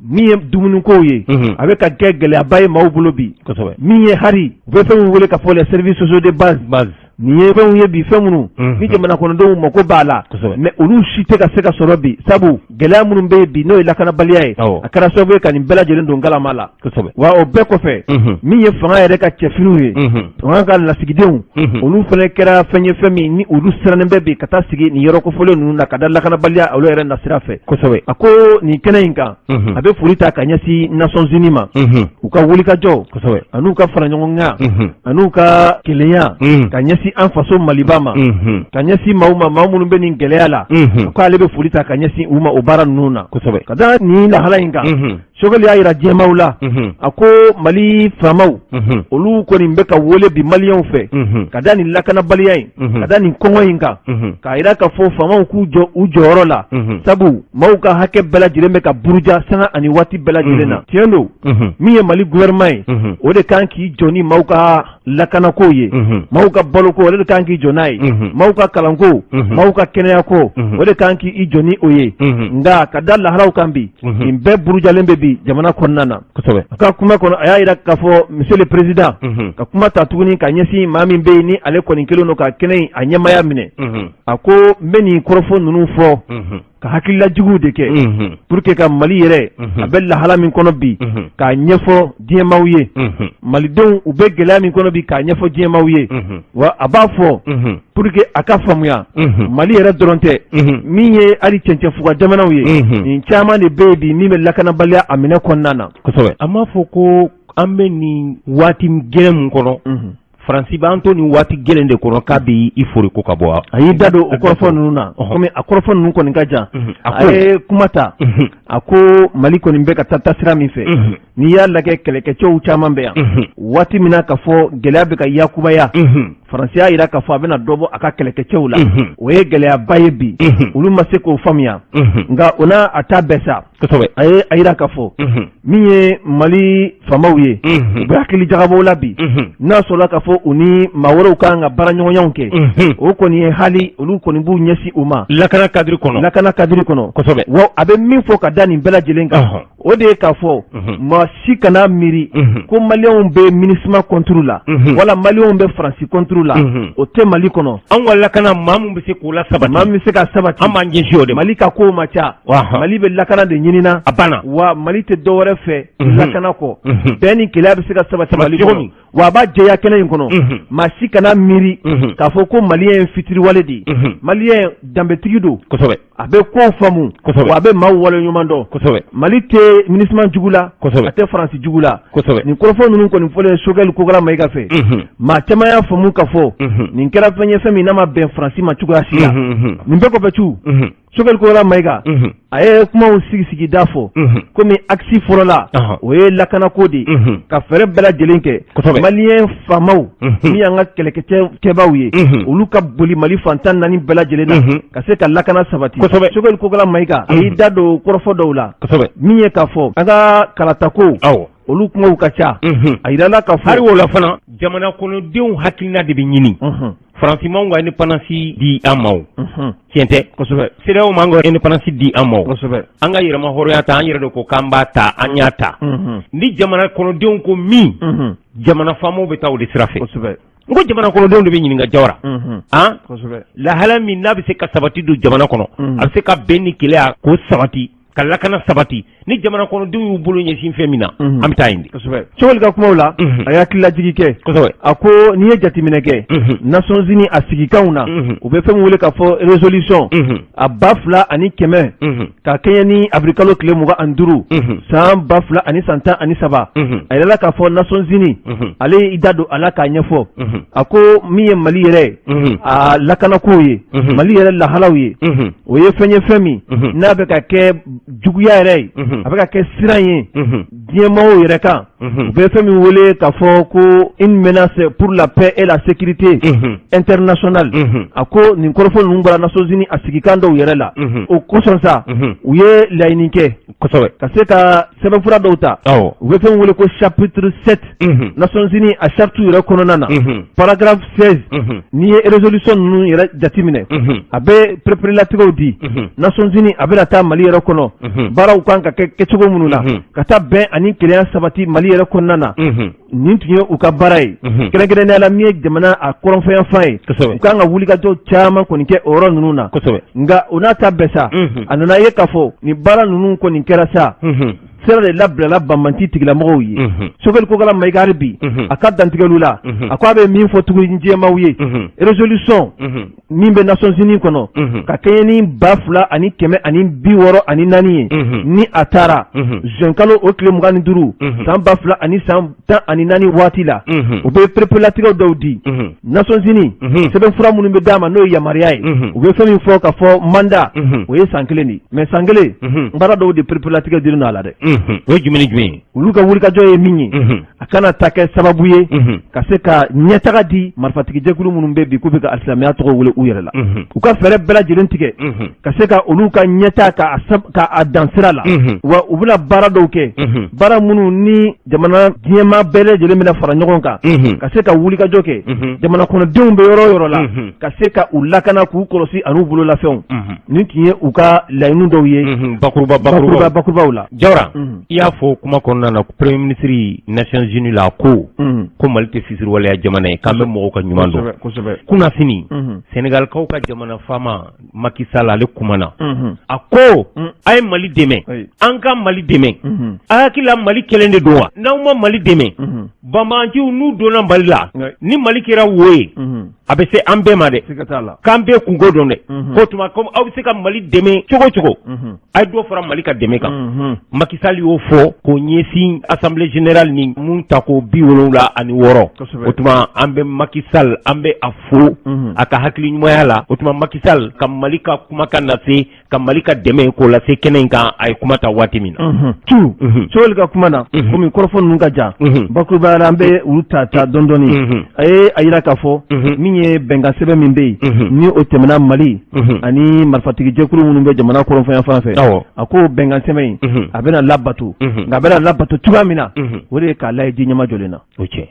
Min ye dumunikow ye, a bɛ ka kɛ gɛlɛyaba ye maaw bolo bi. Min ye hari, u bɛ fɛn min wele ka fɔ les services sociaux de base, nin ye fɛnw ye bi, fɛn minnu ni jamana kɔnɔdenw mako b'a la, mais olu si tɛ ka se ka sɔrɔ bi, sabu gɛlɛya minnu bɛ yen bi, n'o ye lakanabaliya ye, a kɛra sababu ye ka nin bɛɛ lajɛlen don galama la. Wa o bɛɛ kɔfɛ, min ye fanga yɛrɛ ka cɛfiniw ye, fanga ka lasigidenw, olu fana kɛra fɛn ye, fɛn min ni olu sirannen bɛ bi ka taa sigi nin yɔrɔ kofɔlen ninnu na ka da lakanabaliya olu yɛrɛ nasira fɛ. A ko nin kɛnɛ in kan, a bɛ foli ta ka ɲɛsin Nations Unies ma, u ka wulikajɔ an'u ka fara ɲɔgɔn kan an'u ka kelenya ka ɲɛsin an faso Maliba ma, ka ɲɛsin maaw ma, maa minnu bɛ nin gɛlɛya la. A ko ale bɛ foli ta ka ɲɛsin u ma o baara ninnu na. Ka da nin lahala in kan. Choguel y'a jira diɲɛmaaw la, a ko Mali faamaw, olu kɔni bɛ ka wele bi maliyɛnw fɛ, ka da nin lakanabaliya in, ka da nin kɔngɔ in kan, k'a jira k'a fɔ faamaw k'u jɔ u jɔyɔrɔ la, sabu maaw ka hakɛ bɛɛ lajɛlen bɛ ka buruja sanga ani waati bɛɛ lajɛlen na. Tiɲɛ don, min ye Mali gouvernement ye, o de kan k'i jɔ ni maaw ka lakanako ye, maaw ka baloko, o de kan k'i jɔ n'a ye, maaw ka kalanko, maaw ka kɛnɛyako, o de kan k'i jɔ ni o ye. Nka ka da lahalaw kan bi, nin bɛɛ burujalen bɛ bi jamana kɔnɔna na. A ka kuma kɔnɔ, a y'a jira k'a fɔ monsieur le président ka kuma ta tuguni ka ɲɛsin maa min bɛ yen ni ale kɔni kɛlen don ka kɛnɛ in a ɲɛmaaya minɛ. A ko n bɛ nin kɔrɔfɔ ninnu fɔ ka hakililajuguw de kɛ pour que ka Mali yɛrɛ a bɛ lahala min kɔnɔ bi k'a ɲɛfɔ diɲɛmaaw ye, malidenw u bɛ gɛlɛya min kɔnɔ bi k'a ɲɛfɔ diɲɛmaaw ye. Wa a b'a fɔ pour que a ka faamuya, Mali yɛrɛ dɔrɔn tɛ, min ye hali cɛncɛnfuga jamanaw ye, nin caman de bɛ yen bi min bɛ lakanabaliya a minɛ kɔnɔna na. Kosɛbɛ. A m'a fɔ ko an bɛ nin waati gɛlɛn min kɔnɔ, Faransi b'an to nin waati gɛlɛn de kɔnɔ k'a bɛ i fori ko ka bɔ. A y'i da don o kɔrɔfɔ ninnu na, komi a kɔrɔfɔ ninnu kɔni ka jan. A ye kuma ta, a ko Mali kɔni bɛ ka taa taasira min fɛ, n'i y'a lajɛ kɛlɛkɛcɛw caman bɛ yan waati min na k'a fɔ gɛlɛya bɛ ka yakubaya, Faransi y'a jira k'a fɔ a bɛna dɔ bɔ a ka kɛlɛkɛcɛw la. O ye gɛlɛyaba ye bi, olu ma se k'o faamuya. Nka o n'a a ta bɛɛ sa, a ye a jira k'a fɔ min ye Mali faamaw ye, u bɛ hakili jagabɔ la bi n'a sɔrɔla k'a fɔ u ni maa wɛrɛw kan ka baaraɲɔgɔnyaw kɛ. O kɔni ye hali olu kɔni b'u ɲɛsin u ma lakana kadiri kɔnɔ. Lakana kadiri kɔnɔ. Wa a bɛ min fɔ ka da nin bɛɛ lajɛlen kan, o de ye k'a fɔ maa si kana miiri ko maliyɛnw bɛ MINUSMA contre la wala maliyɛnw bɛ Faransi contre la. O tɛ Mali kɔnɔ. Anw ka lakana, maa min bɛ se k'o lasabati, maa min bɛ se ka sabati, an b'an ɲɛsin o de ma. Mali ka kow ma ca. Mali bɛ lakana de ɲinina. A banna. Wa Mali tɛ dɔ wɛrɛ fɛ lakana kɔ. Bɛn ni kelenya bɛ se ka sabati Mali kɔnɔ. Wa a b'a jɛya kɛnɛ in kɔnɔ, maa si kana miiri k'a fɔ ko maliyɛn ye fitiriwale de ye. Maliyɛn danbetigi don. A bɛ kow faamu, wa a bɛ maaw waleɲuman dɔn. Mali tɛ MINUSMA jugu la, a tɛ Faransi jugu la. Nin kɔrɔfɔ ninnu kɔni fɔlen Choguel Kokala Mayiga fɛ, maa caman y'a faamu k'a fɔ nin kɛra fɛn ye, fɛn min n'a ma bɛn Faransi ma cogoya si la. Nin bɛɛ kɔfɛ cu, Choguel Kokala Mayiga a ye kumaw sigi sigida fɔ, komi axe fɔlɔ la, o ye lakanako de ye, ka fɛɛrɛ bɛɛ lajɛlen kɛ maliyɛn faamaw min y'an ka kɛlɛkɛcɛbaw ye, olu ka boli Mali fan 14 bɛɛ lajɛlen na ka se ka lakana sabati. Choguel Kokala Mayiga a y'i da don kɔrɔfɔ dɔw la, min ye k'a fɔ an ka kalatako, olu kumaw ka ca. A yirala k'a fɔ hali o la fana, jamana kɔnɔdenw hakilina de bɛ ɲini. Faransi m'anw ka indépendance di an ma o, tiɲɛ tɛ? CEDEAO m'an ka indépendance di an ma o. An ka yɛrɛma hɔrɔnya ta, an yɛrɛ de ko k'an b'a ta, an y'a ta. Ni jamana kɔnɔdenw ko min, jamana faamaw bɛ taa o de sira fɛ. N ko jamana kɔnɔdenw de bɛ ɲininka, Jawara, an lahala min n'a bɛ se ka sabati don jamana kɔnɔ, a bɛ se ka bɛn ni kelenya k'o sabati, ka lakana sabati, ni jamana kɔnɔdenw y'u bolo ɲɛsin fɛn min na, an bɛ taa yen de. Choguel ka kumaw la, a ye hakililajigi kɛ. A ko n'i ye jateminɛ kɛ Nations Unies a sigikanw na, u bɛ fɛn min wele k'a fɔ résolution a 2100 ka kɛɲɛ ni avril tile 25 san 2013, a yirala k'a fɔ Nations Unies ale y'i da don a la k'a ɲɛfɔ. A ko min ye Mali yɛrɛ a lakanako ye, Mali yɛrɛ lahalaw ye, o ye fɛn ye, fɛn min n'a bɛ ka kɛ juguya yɛrɛ ye, a bɛ ka kɛ siran ye diɲɛmaaw yɛrɛ kan, u bɛ fɛn min wele k'a fɔ ko une menace pour la paix et la sécurité internationale. A ko nin kɔrɔfɔ ninnu bɔra Nations Unies a sigikan dɔw yɛrɛ la. O kosɔn sa, u ye laɲini kɛ ka se ka sɛbɛnfura dɔw ta, u bɛ fɛn wele ko chapitre 7 Nations Unies a charte yɛrɛ kɔnɔna na, paragraphe 16. N'i ye résolution ninnu yɛrɛ jateminɛ, a bɛ pereperelatigɛw di. Nations Unies a bɛna taa Mali yɛrɛ kɔnɔ, baaraw kan ka kɛ kɛcogo minnu na ka taa bɛn ani kelenya sabati Mali yɛrɛ kɔnɔna na, nin tun ye u ka baara ye. Kɛrɛnkɛrɛnnenya la, min ye jamana a kɔrɔnfɛyanfan ye, u kan ka wulikajɔ caman kɔni kɛ o yɔrɔ ninnu na. Nka o n'a ta bɛɛ sa, a nana ye k'a fɔ nin baara ninnu kɔni kɛra sa, sira de labilala banbanci tigilamɔgɔw ye. Choguel Kokala Mayiga hali bi a ka dantigɛliw la, a ko a bɛ min fɔ tuguni diɲɛmaaw ye, résolution min bɛ Nations Unies kɔnɔ ka kɛɲɛ ni 2164 ye, ni a taara juin kalo o tile 25 san 2014 waati la, u bɛ pereperelatigɛw dɔw di. Nations Unies sɛbɛnfura minnu bɛ d'a ma, n'o ye yamaruya ye, u bɛ fɛn min fɔ k'a fɔ mandat, o ye san kelen de ye. Mais san kelen, baara dɔw de pereperelatigɛ dilen don a la dɛ. O ye jumɛn ni jumɛn ye? Olu ka wulikajɔ ye min ye, a kana ta kɛ sababu ye ka se ka ɲɛtaga di marifatigijɛkulu minnu bɛ bi k'u bɛ ka alisilamɛya tɔgɔ wele u yɛrɛ la. U ka fɛɛrɛ bɛɛ lajɛlen tigɛ ka se ka olu ka ɲɛtaa ka a dan sira la. Wa u bɛna baara dɔw kɛ, baara minnu ni jamana diɲɛmaa bɛɛ lajɛlen bɛna fara ɲɔgɔn kan ka se ka wulikajɔ kɛ jamana kɔnɔdenw bɛ yɔrɔ o yɔrɔ la, ka se ka u lakana, k'u kɔlɔsi an'u bololafɛnw. Nin tun ye u ka laɲini dɔw ye bakuruba bakuruba bakurubaw la. Jawara, i y'a fɔ kuma kɔnɔna na, premier ministre Nations Unies la ko ko Mali tɛ fitiriwaleya jamana ye, k'an bɛ mɔgɔw ka ɲuman dɔn. Kunnasini, Senegalikaw ka jamana faama Macky Sall, ale kumana, a ko a ye Mali dɛmɛ, an ka Mali dɛmɛ. A hakili la Mali kelen de don wa? N'aw ma Mali dɛmɛ, banbaganciw n'u donna Mali la, ni Mali kɛra wo ye, a bɛ se an bɛɛ ma dɛ, k'an bɛɛ kunko dɔn dɛ. K'o tuma comme aw bɛ se ka Mali dɛmɛ cogo o cogo, a ye dɔ fara Mali ka dɛmɛ kan. Macky Sall y'o fɔ k'o ɲɛsin assemblée générale ni mun ta ko 76. O tuma an bɛ Macky Sall, an bɛ a fo a ka hakili ɲumanya la. O tuma Macky Sall ka Mali ka kumakan lase, ka Mali ka dɛmɛ k'o lase kɛnɛ in kan, a ye kuma ta waati min na. Tu Choguel ka kuma na, komi kɔrɔfɔ ninnu ka jan, bakurubaya la, an bɛ olu ta ta dɔɔni dɔɔni. A ye a yira k'a fɔ min ye bɛnkan sɛbɛn min bɛ yen, ni o tɛmɛna Mali ani marifatigijɛkulu minnu bɛ jamana kɔrɔnfɛn fan fɛ, a ko bɛnkan sɛbɛn in, a bɛna labato. Nka a bɛna labato cogoya min na, o de ye k'a lajɛ ji ɲɛma jɔlen na. O cɛ,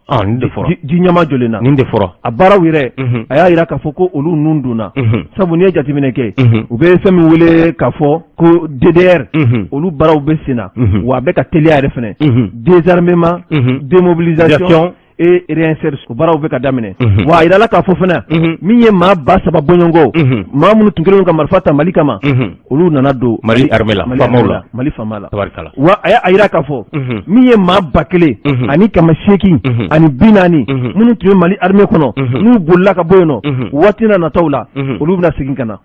ah, nin de fɔra. Ji ɲɛma jɔlen na. Nin de fɔra. A baaraw yɛrɛ, a y'a yira k'a fɔ ko olu nun donna, sabu n'i ye jateminɛ kɛ, u bɛ fɛn min wele k'a fɔ ko DDR, olu baaraw bɛ sen na, wa a bɛ ka teliya yɛrɛ fɛnɛ. Désarmement, démobilisation et réinsertion, o baaraw bɛ ka daminɛ. Wa a yirala k'a fɔ fana, min ye maa 3000 bɔɲɔgɔnko, maa minnu tun kɛlen don ka marifa ta Mali kama, olu nana don Mali armée la, faamaw la. Mali faama la. Wa a y'a yira k'a fɔ min ye maa 1140 minnu tun ye Mali armée kɔnɔ, n'u bolila ka bɔ yen nɔ, waati na nataw la, olu bɛna segin ka na.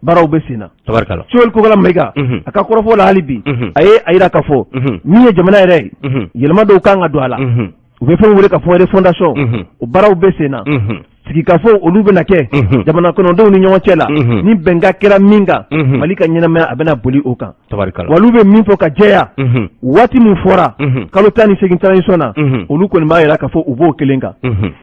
Baaraw bɛ sen na. Choguel Kokalla Maïga, a ka kɔrɔfɔ la hali bi, a ye a yira k'a fɔ min ye jamana yɛrɛ ye, yɛlɛma dɔw kan ka don a la. U bɛ fɛn wele k'a fɔ refondation, o baaraw bɛ sen na. Sigikafɔ, olu bɛna kɛ jamana kɔnɔdenw ni ɲɔgɔn cɛ la. Ni bɛnkan kɛra min kan, Mali ka ɲɛnamaya a bɛna boli o kan. Wa olu bɛ min fɔ ka jɛya, waati min fɔra, kalo 18 transition na, olu kɔni b'a yira k'a fɔ u b'o kelen kan.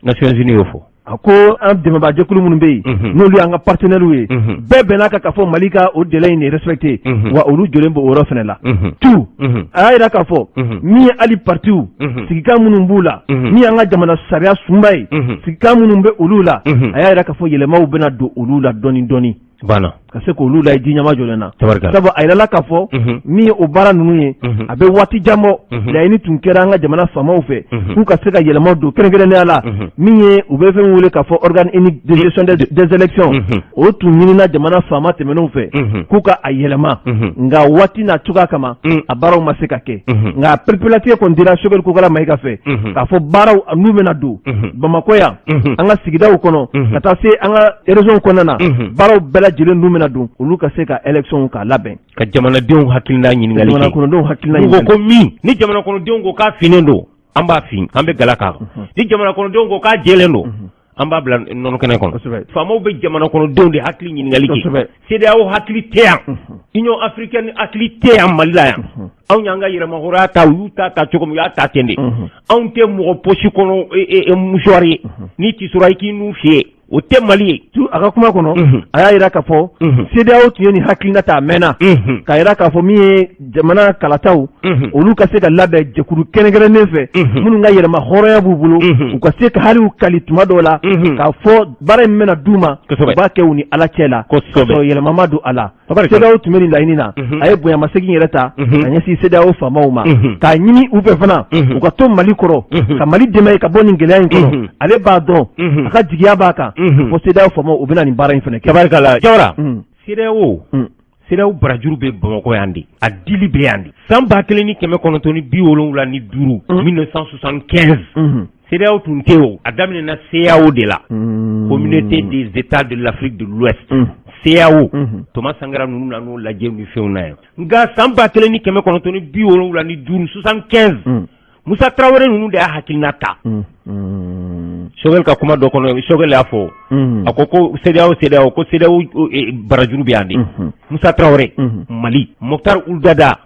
Nations Unies y'o fɔ. A ko an dɛmɛbaajɛkulu minnu bɛ yen, n'olu y'an ka partenaires ye, bɛɛ bɛn'a kan k'a fɔ Mali ka o délai in de respecté, wa olu jɔlen b'o yɔrɔ fana la. Tu a y'a yira k'a fɔ min ye hali partiw sigikan minnu b'u la, min y'an ka jamana sariya sunba ye, sigikan minnu bɛ olu la, a y'a yira k'a fɔ yɛlɛmaw bɛna don olu la dɔɔni dɔɔni banna ka se k'olu la ji ɲɛma jɔlen na. Sabu a yirala k'a fɔ min ye o baara ninnu ye, a bɛ waati jan bɔ. Laɲini tun kɛra an ka jamana faamaw fɛ k'u ka se ka yɛlɛmaw don, kɛrɛnkɛrɛnnenya la min ye u bɛ fɛn wele k'a fɔ organe unique de gestion des élections. O tun ɲinina jamana faama tɛmɛnenw fɛ k'u ka a yɛlɛma, nka waati n'a cogoya kama, a baaraw ma se ka kɛ. Nka pereperelatigɛ kɔni dira Choguel Kokalla Maïga fɛ k'a fɔ baaraw n'u bɛna don Bamakɔ yan, an ka sigidaw kɔnɔ, ka taa se an ka région kɔnɔna na, baaraw bɛɛ lajɛlen n'u bɛna don, olu ka se ka élection k'a labɛn. Ka jamanadenw hakilina ɲininkali kɛ. Jamana kɔnɔdenw hakilina. N'u ko ko min, ni jamana kɔnɔdenw ko k'a finnen don, an b'a fin, an bɛ gala k'a kan. Ni jamana kɔnɔdenw ko k'a jɛlen don, an b'a bila nɔnɔ kɛnɛ kɔnɔ. Faamaw bɛ jamana kɔnɔdenw de hakili ɲininkali kɛ. CEDEAO hakili tɛ yan, Union africaine hakili tɛ yan Mali la yan. Anw y'an ka yɛrɛmahɔrɔnya ta, u y'u ta ta cogo min, u y'a ta ten de. Anw tɛ mɔgɔ poche kɔnɔ mouchoir ye, n'i tisora i k'i nun fiyɛ, o tɛ Mali ye. Tu a ka kuma kɔnɔ, a y'a yira k'a fɔ CEDEAO tun ye nin hakilina ta a mɛnna, k'a yira k'a fɔ min ye jamana kalataw, olu ka se ka labɛn jɛkulu kɛrɛnkɛrɛnnen fɛ minnu ka yɛrɛma hɔrɔnya b'u bolo, u ka se ka hali u kali tuma dɔw la k'a fɔ baara in bɛna d'u ma, u b'a kɛ u ni Ala cɛ la, k'a sɔrɔ yɛlɛma ma don a la. CEDEAO tun bɛ nin laɲini na. A ye bonyamasegin yɛrɛ ta ka ɲɛsin CEDEAO faamaw ma, k'a ɲini u fɛ fana u ka to Mali kɔrɔ, ka Mali dɛmɛ ka bɔ nin gɛlɛya in kɔnɔ. Ale b'a dɔn, a ka jigiya b'a kan fo CEDEAO faamaw, u bɛna nin baara in fana kɛ. Tabarikala Jawara, CEDEAO barajuru bɛ Bamakɔ yan de, a dili bɛ yan de. San 1975, 1975, CEDEAO tun tɛ o, a daminɛna CEAO de la, Communauté des États de l'Afrique de l'Ouest, CEAO. Thomas Sankara ninnu nan'o lajɛ ni fɛnw na yan. Nka san 1975, 75, Musa Tarawele ninnu de y'a hakilina ta. Choguel ka kuma dɔ kɔnɔ, Choguel y'a fɔ, a ko ko CEDEAO, CEDEAO, ko CEDEAO barajuru bɛ yan de. Musa Traoré, Mali, Moctar Ould Daddah,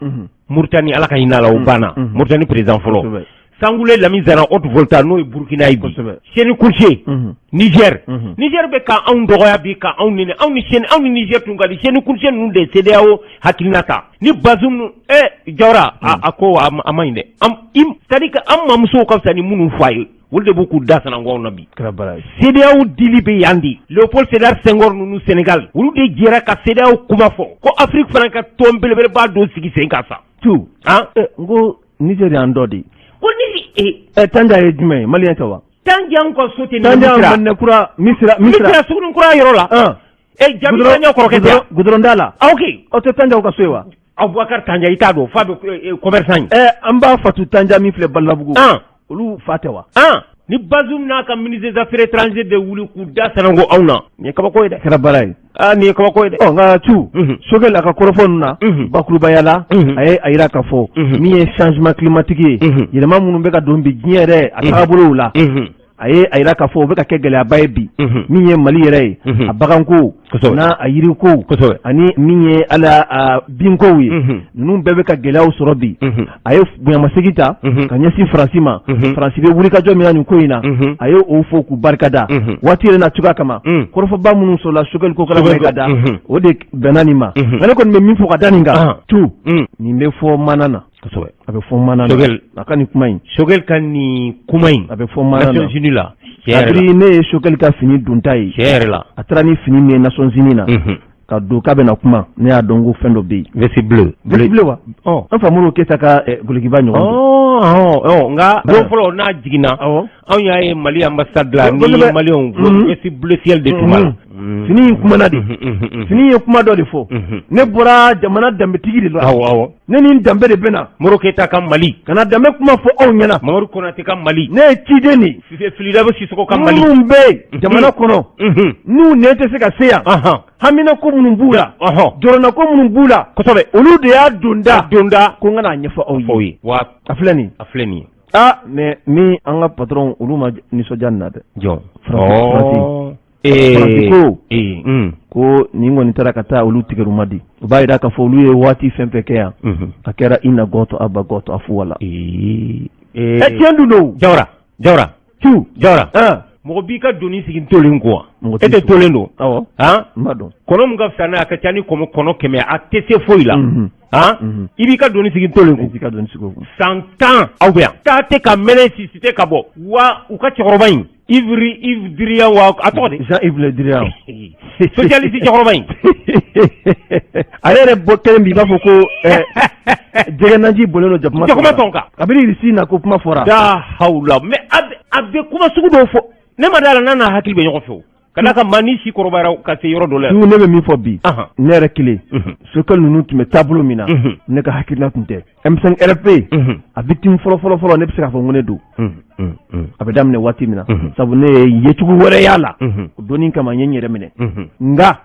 Mauritanie, Ala ka hinɛ a la, o banna, Mauritanie président fɔlɔ, Sangoulé Lamizana, Haute-Volta, n'o ye Burkina ye bi, Seyni Kountché, Niger. Niger bɛ ka anw dɔgɔya bi, ka anw nɛni. Anw ni Seyni, anw ni Niger tun ka di. Seyni Kountché ninnu de ye CEDEAO hakilina ta ni Bazoum. Jawara, a ko a ma ɲi dɛ. C'est à dire que an mamusow ka fisa ni minnu fa ye, olu de b'u k'u da sanangu anw na bi. CEDEAO dili bɛ yan de. Léopold Sédar Senghor ninnu, Sénégal, olu de jɛra ka CEDEAO kuma fɔ ko Afrique fana ka tɔn belebeleba dɔ sigi sen kan sa. Tu han. N ko Niger y'an dɔ de ye. Ko ni Tanja ye jumɛn ye? Malien tɛ wa? Tanja ka so tɛ. Tanja, Maninɛkura, Misira. Misira, Sugunikura yɔrɔ la. Jabi Tanja kɔrɔkɛ tɛ? Goudron da la. Ah, ok. Aw tɛ Tanjaw ka so ye wa? Abubakar Tanja, i t'a dɔn, fa bɛ commerçant ye. An b'a Fatu Tanja min filɛ Balabugu. Olu fa tɛ wa? Ni Bazoum n'a ka ministre des Affaires étrangères de wuli k'u da sanango anw na, nin ye kabako ye dɛ. Kɛra baara ye. Aa, nin ye kabako ye dɛ. Ɔ, nka tu, Choguel a ka kɔrɔfɔ ninnu na, bakurubaya la, a ye a yira k'a fɔ min ye changement climatique ye, yɛlɛma minnu bɛ ka don bi diɲɛ yɛrɛ a taabolow la, a ye a yira k'a fɔ o bɛ ka kɛ gɛlɛyaba ye bi. Min ye Mali yɛrɛ ye, a baganko n'a a yiriko ani min ye ala a binkow ye, ninnu bɛɛ bɛ ka gɛlɛyaw sɔrɔ bi. A ye bonyamasegin ta ka ɲɛsin Faransi ma. Faransi bɛ wulikajɔ min na nin ko in na, a ye o fo k'u barikada. Waati yɛrɛ na cogoya kama, kɔrɔfɔba minnu sɔrɔla Choguel Kokalla Maïga da, o de bɛnna nin ma. Nka ne kɔni bɛ min fɔ ka da nin kan, tu, nin bɛ fɔ mana na. A bɛ fɔ mana na, a ka nin kuma in. Choguel ka nin kuma in. A bɛ fɔ mana na. Nations Unies la. Kabini ne ye Choguel ka fini donta ye. Tiɲɛ yɛrɛ la. A taara ni fini min ye Nations Unies na, ka don k'a bɛna kuma, ne y'a dɔn ko fɛn dɔ bɛ yen. Veste bleu. Veste bleu wa? An fa Modibo Keyita ka golokiba ɲɔgɔn. Nka don fɔlɔ n'a jiginna, anw y'a ye Mali ambassade la ni Maliyɛnw, veste bleu ciel de tun b'a la. Fini in kumana de, fini ye kuma dɔ de fɔ. Ne bɔra jamana danbetigi de la. Awɔ awɔ. Ne ni danbe de bɛ na. Modibo Keyita ka Mali. Ka na danbe kuma fɔ aw ɲɛna. Mamadu Konate ka Mali. Ne ye ciden de ye. Fily Dabo Sissoko ka Mali. Minnu bɛ yen jamana kɔnɔ, n'u nɛn tɛ se ka se yan, haminako minnu b'u la, jɔrɔnako minnu b'u la, olu de y'a donda. Donda. Ko n ka n'a ɲɛfɔ aw ye. Wa a filɛ nin. A filɛ nin ye. Ah, mais min an ka patron, olu ma nisɔndiya nin na dɛ. Jɔn? Faransi. Faransi ko ko nin kɔni taara ka taa olu tigɛruma di. O b'a jira k'a fɔ olu ye waati fɛn fɛn kɛ yan, a kɛra i na gɔtɔ a ba gɔtɔ a fu wala. Tiɲɛ dun don. Jawara, Jawara. Tu. Jawara. Mɔgɔ b'i ka doni sigi tolen ko wa? E tɛ tolen don. Awɔ. Han? N b'a dɔn. Kɔnɔ min ka fisa n'a ye, a ka ca ni kɔnɔ 100, a tɛ se foyi la. Han? I b'i ka doni sigi tolen ko. I b'i ka doni sigi o kun. San 10 aw bɛ yan. Taa tɛ ka mɛnɛ, sisi tɛ ka bɔ. Wa u ka cɛkɔrɔba in, Yves Drian wa, a tɔgɔ di? Jean-Yves Le Drian. Socialiste cɛkɔrɔba in. Ale yɛrɛ bɔ kelen bi, i b'a fɔ ko jɛgɛnaji bɔlen don jakuma. Jakuma tɔn kan. Kabini Irisi na ko kuma fɔra. Da hawula, mais a bɛ kuma sugu dɔw fɔ. Ne ma d'a la n'a n'a hakili bɛ ɲɔgɔn fɛ o. Ka d'a kan maa ni si kɔrɔbayara ka se yɔrɔ dɔ la. Ne bɛ min fɔ bi, ne yɛrɛ kelen, Choguel ninnu tun bɛ taabolo min na, ne ka hakilina tun tɛ. M5 RFP, a victime fɔlɔ fɔlɔ fɔlɔ, ne bɛ se k'a fɔ n ko ne don. A bɛ daminɛ waati min na, sabu ne ye yecogo wɛrɛ y'a la. O donni kama, n ye n yɛrɛ minɛ. Nka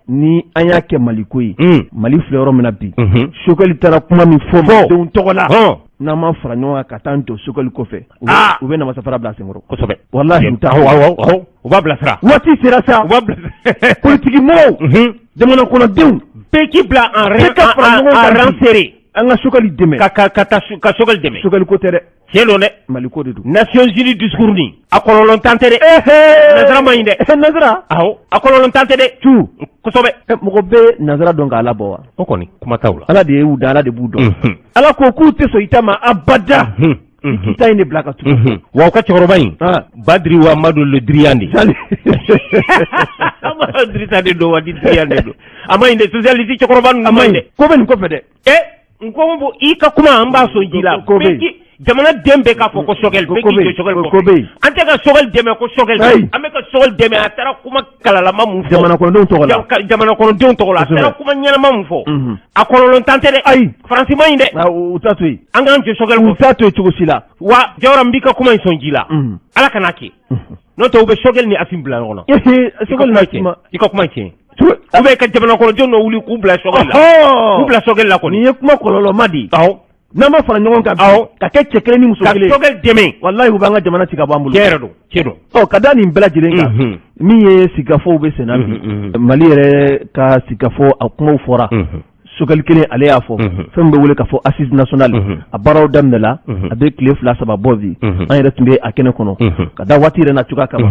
ni an y'a kɛ Mali ko ye, Mali filɛ yɔrɔ min na bi, Choguel taara kuma min fɔ malidenw tɔgɔ la, n'an ma fara ɲɔgɔn kan ka taa n jɔ Choguel kɔfɛ, u bɛ namasafara bila senkɔrɔ. Kosɛbɛ. Walahi, u t'a. Awɔ awɔ, u b'a bilasira. Waati sera sa. U b'a bilasira. Politiki mɔgɔw, jamana kɔnɔdenw. Bɛɛ k'i bila en rang, en rang serré. An ka Choguel dɛmɛ. Ka taa ka Choguel dɛmɛ. Choguel ko tɛ dɛ. Tiɲɛ don dɛ. Mali ko de don. Nations Unies discours nin, a kɔlɔlɔntan tɛ dɛ. Nazara ma ɲi dɛ. Nazara. Awɔ, a kɔlɔlɔntan tɛ dɛ. Tu. Kosɛbɛ. Mɔgɔ bɛ nazara dɔn k'Ala bɔ wa? O kɔni, kuma t'aw la. Ala de y'u da, Ala de b'u dɔn. Ala ko k'u tɛ sɔn i ta ma abada. I ta in de bila ka tugu. Wa u ka cɛkɔrɔba in, Badiri wa Madu Le Drian de. Amadu Dirisa de don wa di Drian de don. A ma ɲi dɛ, socialiste cɛkɔrɔba ninnu ma ɲi dɛ. Ko bɛ nin kɔfɛ dɛ. N ko i ka kuma, an b'a sɔn ji la. Jamana den bɛɛ k'a fɔ ko Choguel, bɛɛ k'i jɔ Choguel kɔfɛ. An tɛ ka Choguel dɛmɛ ko Choguel, an bɛ ka Choguel dɛmɛ, a taara kuma kalalama mun fɔ. Jamana kɔnɔdenw tɔgɔ la. Jamana kɔnɔdenw tɔgɔ la. A taara kuma ɲɛnama mun fɔ. A kɔlɔlɔntan tɛ dɛ. Ayi. Faransi ma ɲi dɛ. U t'a to yen. An k'an jɔ Choguel kɔfɛ. U t'a to yen cogo si la. Wa Jawara, n b'i ka kuma in sɔn ji la. Ala kana kɛ. N'o tɛ, u bɛ Choguel ni Assimi bila ɲɔgɔn na. Choguel ni Assimi. I ka kuma in tiɲɛ. Ou bien ka jamana kɔnɔdenw dɔ wuli k'u bila Choguel la. K'u bila Choguel la kɔni. Nin ye kuma kɔlɔlɔma de ye. Awɔ. N'an ma fara ɲɔgɔn kan ka kɛ cɛ kelen ni muso kelen ka Choguel dɛmɛ, walahi u b'an ka jamana ci ka bɔ an bolo. Tiɲɛ yɛrɛ don, tiɲɛ don. Ɔ, ka da nin bɛɛ lajɛlen kan, min ye sigikafɔw bɛ sen na bi, Mali yɛrɛ ka sigikafɔ, a kumaw fɔra. Choguel kelen, ale y'a fɔ fɛn min bɛ wele k'a fɔ assise nationale, a baaraw daminɛla, a bɛ tile 2, 3 bɔ bi. An yɛrɛ tun bɛ a kɛnɛ kɔnɔ ka da waati yɛrɛ na cogoya kama.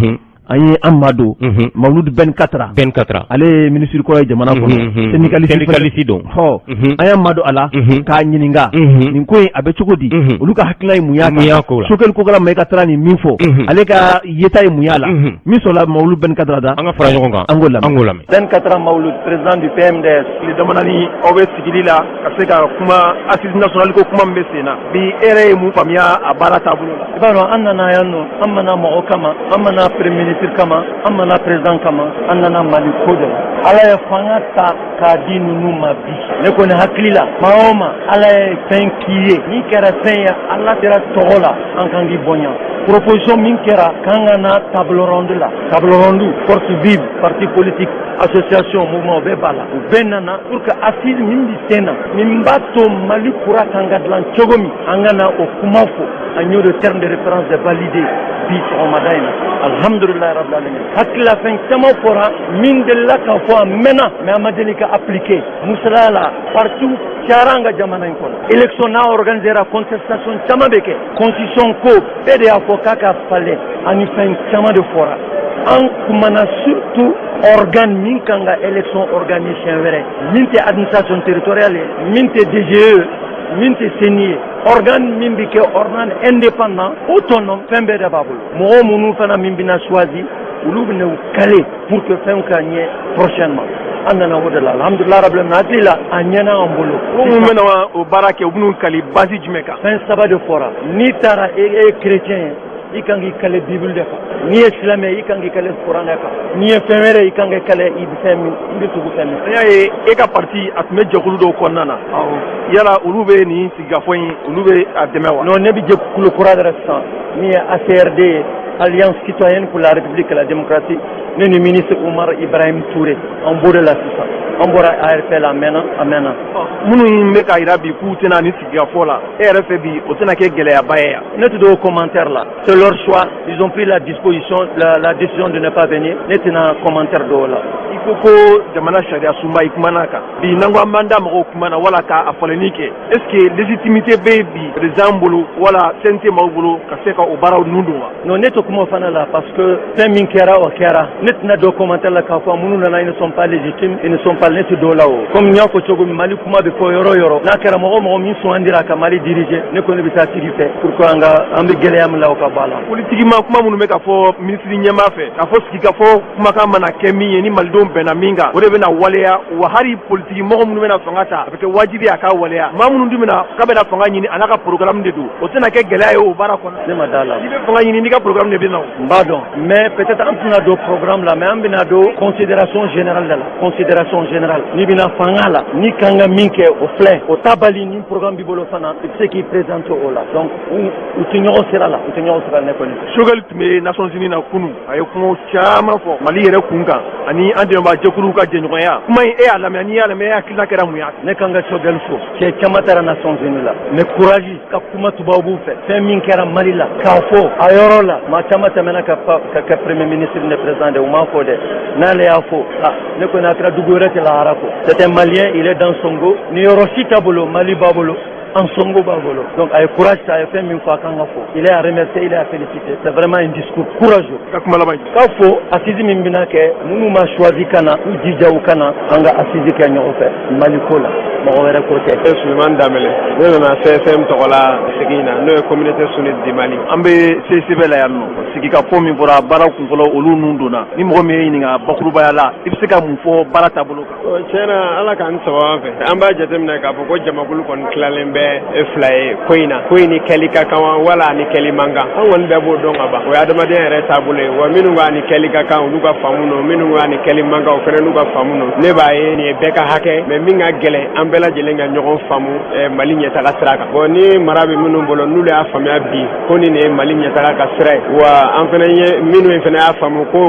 An ye an ma don Mawuludu Ben Katra. Ben Katra. Ale ye minisiri kɔrɔ ye jamana kɔnɔ, syndicaliste. Syndicaliste don. Hɔ, an y'an ma don a la k'a ɲininka nin ko in a bɛ cogo di, olu ka hakilina ye mun y'a kan, Choguel Kokalla Maïga taara nin min fɔ, ale ka yeta ye mun y'a la. Min sɔrɔla Mawuludu Ben Katra da. An ka fara ɲɔgɔn kan. An k'o lamɛn. An k'o lamɛn. Ben Katra Mawuludu, président du PMDS. Tile damadɔni aw bɛ sigili la ka se ka kuma assise nationale ko kuma min bɛ sen na bi, e yɛrɛ ye mun faamuya a baara taabolo la? I b'a dɔn, an nana yan nɔ, an mana mɔgɔ kama, an mana premier ministre kama, an mana président kama, an nana Mali ko de la. Ala ye fanga ta k'a di ninnu ma bi. Ne kɔni hakili la, maa o maa Ala ye fɛn k'i ye, n'i kɛra fɛn ye Ala kɛra tɔgɔ la, an kan k'i bonya. Proposition min kɛra k'an ka na table ronde la, table ronde, force vive, parti politique, association, mouvement, o bɛɛ b'a la. U bɛɛ nana pour que assise min bɛ sen na, min b'a to Mali kura kan ka dilan cogo min, an ka na o kuma fɔ. An y'o de terme de référence de validé bi sɔgɔmada in na, alhamdulilayi rabbil alamin. Hakilila fɛn caman fɔra min delila ka fɔ a mɛnna, mais an ma deli ka appliquer. Misalaya la, parti cayara an ka jamana in kɔnɔ. Élection n'a organisera, contestation caman bɛ kɛ. Constitution ko, bɛɛ de y'a fɔ k'a ka falen, ani fɛn caman de fɔra. An kumana surtout organe min kan ka élection organiser siɲɛ wɛrɛ, min tɛ administration territoriale ye, min tɛ DGE, min tɛ CENI ye, organe min bɛ kɛ organe indépendant, autonome, fɛn bɛɛ de b'a bolo. Mɔgɔ minnu fana min bɛna choisi, olu bɛna u kale pour que fɛnw ka ɲɛ prochainement. An nana o de la, alhamdulilah rabbil alamin. Hakili la, a ɲɛna an bolo. Minnu bɛna o baara kɛ, u bɛn'u kali base jumɛn kan? Fɛn saba de fɔra. N'i taara, e ye chrétien ye, i kan k'i kale Bible de kan. N'i ye silamɛ, i kan k'i kale kuranɛ kan. N'i ye fɛn wɛrɛ, i kan k'i kale i bɛ fɛn min, i bɛ tugu fɛn min. An y'a ye e ka parti, a tun bɛ jɛkulu dɔw kɔnɔna na. Yala olu bɛ nin sigikafɔ in, olu bɛ a dɛmɛ wa? Non, ne bɛ jɛkulu kura de la sisan, min ye ACRD ye, Alliance citoyenne pour la République et la démocratie. Ne ni ministre Oumar Ibrahim Touré, an b'o de la sisan. An bɔra ARP la, a mɛnna, a mɛnna. Minnu bɛ k'a jira bi k'u tɛna nin sigikafɔ la, e yɛrɛ fɛ bi, o tɛna kɛ gɛlɛyaba ye yan? Ne tɛ don o commentaire la. C'est leur choix, ils ont pris la disposition, la décision de ne pas venir. Ne tɛna commentaire dɔw la. I ko ko jamana sariya sunba, i kumana kan bi. N'an ko an b'an da mɔgɔw kuma na wala k'a falenni kɛ, est ce que légitimité bɛ bi président bolo wala CNT maaw bolo ka se ka o baaraw nun don wa? Non, ne tɛ kuma o fana la, parce que fɛn min kɛra, o kɛra. Ne tɛna don commentaire la k'a fɔ minnu nana, ils ne sont pas légitimes, ils ne sont pas. Ne tɛ don la o. Comme n y'a fɔ cogo min, Mali kuma bɛ fɔ yɔrɔ o yɔrɔ, n'a kɛra mɔgɔ o mɔgɔ min sugandira ka Mali diriger, ne kɔni bɛ taa tigi fɛ pour que an ka an bɛ gɛlɛya min la, o ka bɔ a la. Politiki ma kuma minnu bɛ ka fɔ minisiri ɲɛmaa fɛ, k'a fɔ sigikafɔ kumakan mana kɛ min ye, ni malidenw bɛnna min kan, o de bɛna waleya wa. Hali politiki mɔgɔ minnu bɛna fanga ta, a bɛ kɛ wajibi a ka waleya. Maa minnu dun bɛna k'a bɛna fanga ɲini, a n'a ka programme de don, o tɛna kɛ gɛlɛya ye o baara kɔnɔ? Ne ma da la. N'i bɛ fanga ɲini, n'i ka programme de bɛ na o. N b'a dɔn, mais peut-être an tɛna don programme la, mais an bɛna don considération générale de la. Considération générale, n'i bɛna fanga la, n'i kan ka min kɛ, o filɛ. O ta bali ni programme b'i bolo fana, i bɛ se k'i présenter o la. Donc u tɛ ɲɔgɔn sira la, u tɛ ɲɔgɔn sira, ne kɔni. Choguel tun bɛ Nations Unies na kunun, a ye kuma caman fɔ Mali yɛrɛ kun kan ani an dɛmɛbaa jɛkuluw ka jɛɲɔgɔnya. Kuma in, e y'a lamɛn? N'i y'a lamɛn, e hakilina kɛra mun ye? Ne kan ka Choguel fo. Cɛ caman taara Nations Unies la, mais courage ka kuma tubabuw fɛ, fɛn min kɛra Mali la, k'a fɔ a yɔrɔ la. Maa caman tɛmɛna ka kɛ premier ministre ni président de, u m'a fɔ dɛ. N'ale y'a fɔ, ah, ne kɔni a kɛra dugu wɛrɛ tɛ lahara ko. C'est un Malien, il est dans Songo. Ni yɔrɔ si t'a bolo, Mali b'a bolo, an Songo b'a bolo. Donc a ye courage ta, a ye fɛn min fɔ, a kan ka fɔ. Il est à remercier, il est à féliciter. C'est vraiment un discours courageux. Ka kuma laban? K'a fɔ assise min bɛna kɛ, minnu ma choisi ka na, u jija u ka na, an ka assise kɛ ɲɔgɔn fɛ Mali ko la, mɔgɔ wɛrɛ ko tɛ. Ne Sulemani Danbele, ne nana CSM tɔgɔ la sigi in na, n'o ye Communauté sunnite du Mali. An bɛ CCB la yan nɔ. Sigikafɔ min fɔra, baara kunfɔlɔ, olu nun donna. Ni mɔgɔ min ye ɲininka bakurubaya la, i bɛ se ka mun fɔ baara taabolo kan? Tiɲɛ na, Ala k'an sɔgɔ fɛ. An b'a jateminɛ k'a fɔ ko jamakulu kɔni tilalen bɛ fila ye ko in na. Ko in ni kɛli ka kan wala ni kɛli man kan, an kɔni bɛɛ b'o dɔn ka ban. O ye adamadenya yɛrɛ taabolo ye wa. Minnu k'a ni kɛli ka kan, olu ka faamu don. Minnu k'a ni kɛli man kan, o fana n'u ka faamu don. Ne b'a ye nin ye bɛɛ ka hakɛ, mais min ka gɛlɛn, an bɛɛ lajɛlen ka ɲɔgɔn faamu Mali ɲɛtaga sira kan. Bon, ni mara bɛ minnu bolo, n'olu y'a faamuya bi ko nin de ye Mali ɲɛtaga ka sira ye wa, an fana ye minnu fana y'a faamu ko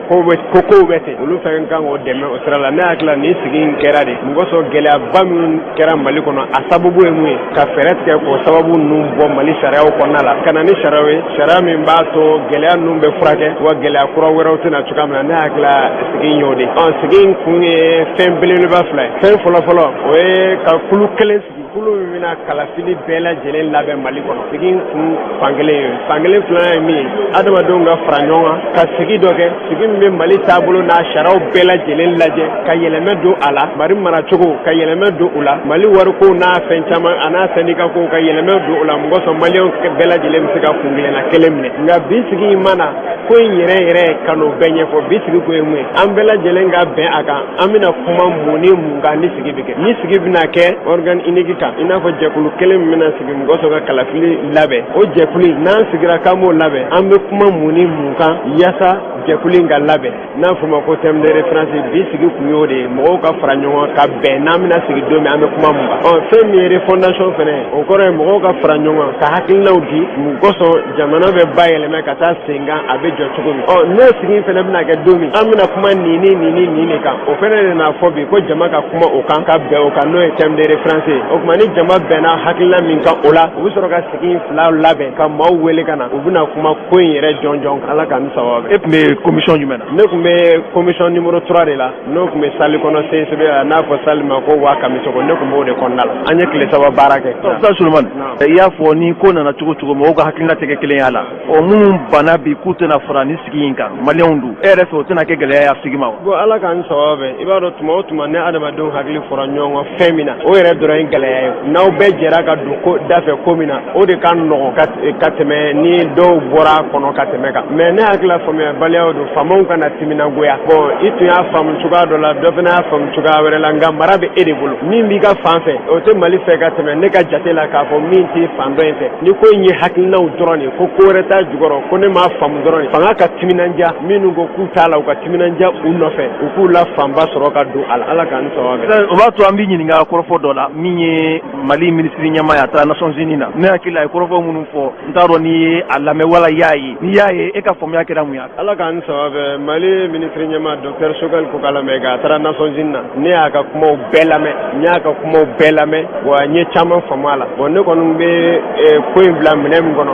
kow bɛ ten, olu fɛn kan k'o dɛmɛ o sira la. Ne hakili la, nin sigi in kɛra de mun kosɔn? Gɛlɛyaba minnu kɛra Mali kɔnɔ, a sababu ye mun? mun ye, ka fɛɛrɛ tigɛ k'o sababu ninnu bɔ Mali sariyaw kɔnɔna la, ka na ni sariyaw ye, sariya min b'a to gɛlɛya ninnu bɛ furakɛ, wa gɛlɛya kura wɛrɛw tɛna cogoya min na. Ne hakili la, sigi in y'o de. Ɔ, sigi in kun ye fɛn belebeleba fila ye. Fɛn fɔlɔfɔlɔ, o ye ka kulu kelen sigi, kulu min bɛna kalafili bɛɛ lajɛlen labɛn Mali kɔnɔ. Sigi in kun fankelen ye. Fankelen filanan ye min ye, adamadenw ka fara ɲɔgɔn kan ka sigi dɔ kɛ, sigi min bɛ Mali taabolo n'a sariyaw bɛɛ lajɛlen lajɛ ka yɛlɛmɛ don a la, Mali maracogo ka yɛlɛmɛ don u la, Mali wariko n'a fɛn caman, a n'a syndicat ko ka yɛlɛmɛ don o la. Mɔgɔ sɔn Maliyɛnw bɛɛ lajɛlen bɛ se ka kun kelenna kelen minɛ. Nka bi sigi in ma na ko in yɛrɛ yɛrɛ ka n'o bɛɛ ɲɛfɔ. Bi sigi ko ye mun ye? An bɛɛ lajɛlen ka bɛn a kan, an bɛna kuma mun ni mun kan ni sigi bɛ kɛ, ni sigi bɛna kɛ organe unique kan, i n'a fɔ jɛkulu kelen min bɛna sigi mɔgɔ sɔrɔ ka kalafili labɛn. O jɛkulu, n'an sigira k'an b'o labɛn, an bɛ kuma mun ni mun kan yaasa jɛkulu in ka labɛn, n'a fɔ ma ko thème de référence? Bi sigi kun y'o de ye, mɔgɔw ka fara ɲɔgɔn kan ka bɛn n'an bɛna sigi don min, an bɛ kuma mun kan. Ɔ, fɛn min ye refondation fɛnɛ ye, o kɔrɔ ye mɔgɔw ka fara ɲɔgɔn kan ka hakilinaw di mun kosɔn jamana bɛ bayɛlɛmɛ ka taa sen kan, a bɛ jɔ cogo min. Ɔ, n'o sigi fɛnɛ bɛna kɛ don min, an bɛna kuma nin ni nin ni nin de kan. O fɛnɛ de n'a fɔ bi ko jama ka kuma o kan ka bɛn o kan, n'o ye thème de référence ye. O tuma, ni jama bɛnna hakilina min kan o la, u bɛ sɔrɔ ka sigi in fila labɛn ka maaw wele ka na, u bɛna kuma ko in yɛrɛ jɔnjɔn. Ala k'an ni sababu. E tun bɛ commission jumɛn na? Ne tun bɛ commission numéro 3 de la, n'o tun bɛ salle kɔnɔ CICB la, n'a fɔ salle ma ko waa Kamisoko. Ne tun b'o de kɔnɔna la. An ye tile 3 baara kɛ. Ustaz Sulemani, i y'a fɔ ni ko nana cogo cogo, mɔgɔw ka hakilina tɛ kɛ kelen ye a la. Ɔ, minnu banna bi k'u tɛna fara ni sigi in kan, Maliyɛnw dun, e yɛrɛ fɛ, o tɛna kɛ gɛlɛya ye a sigi ma wa? Bon, Ala k'an sababu bɛn. I b'a dɔn, tuma o tuma, ne adamadenw hakili fɔra ɲɔgɔn kɔ fɛn min na, o yɛrɛ dɔrɔn ye gɛlɛya ye. N'aw bɛɛ jɛra ka don ko da fɛ ko min na, o de ka nɔgɔn ka tɛmɛ ni dɔw bɔra a kɔnɔ ka tɛmɛ kan. Mais ne hakili la, faamuyabaliyaw don, faamaw kana timinangoya. Bon, i tun y'a faamu cogoya dɔ la, dɔ fana y'a faamu cogoya wɛrɛ la, nka mara bɛ e de bolo. Min b'i ka fan fɛ, o tɛ Mali fɛ ka tɛmɛ ne ka jate la k'a fɔ min tɛ fan dɔ in fɛ. Ni ko in ye hakilinaw dɔrɔn de ko, ko wɛrɛ t'a jukɔrɔ, ko ne m'a faamu dɔrɔn de, fanga ka timinanja. Minnu ko k'u t'a la, u ka timinanja u nɔfɛ, u k'u la fanba sɔrɔ ka don a la. Ala k'an sababu. O b'a to an b'i ɲininka kɔrɔfɔ dɔ la. Min ye Mali minisiri ɲɛmaa ye, a taara Nations Unies na. Ne hakili la, a ye kɔrɔfɔ minnu fɔ, n t'a dɔn n'i ye a lamɛn wala i y'a ye. N'i y'a ye, e ka faamuya kɛra mun ye? Ala k'an sababu. Mali minisiri ɲɛmaa, docteur Choguel Kokalla Maïga, a taara Nations Unies na. Ne y'a ka kumaw bɛɛ lamɛn, n y'a ka kumaw bɛɛ lamɛn, wa n ye caman faamu a la. Bon, ne kɔni bɛ ko in bila minɛ min kɔnɔ,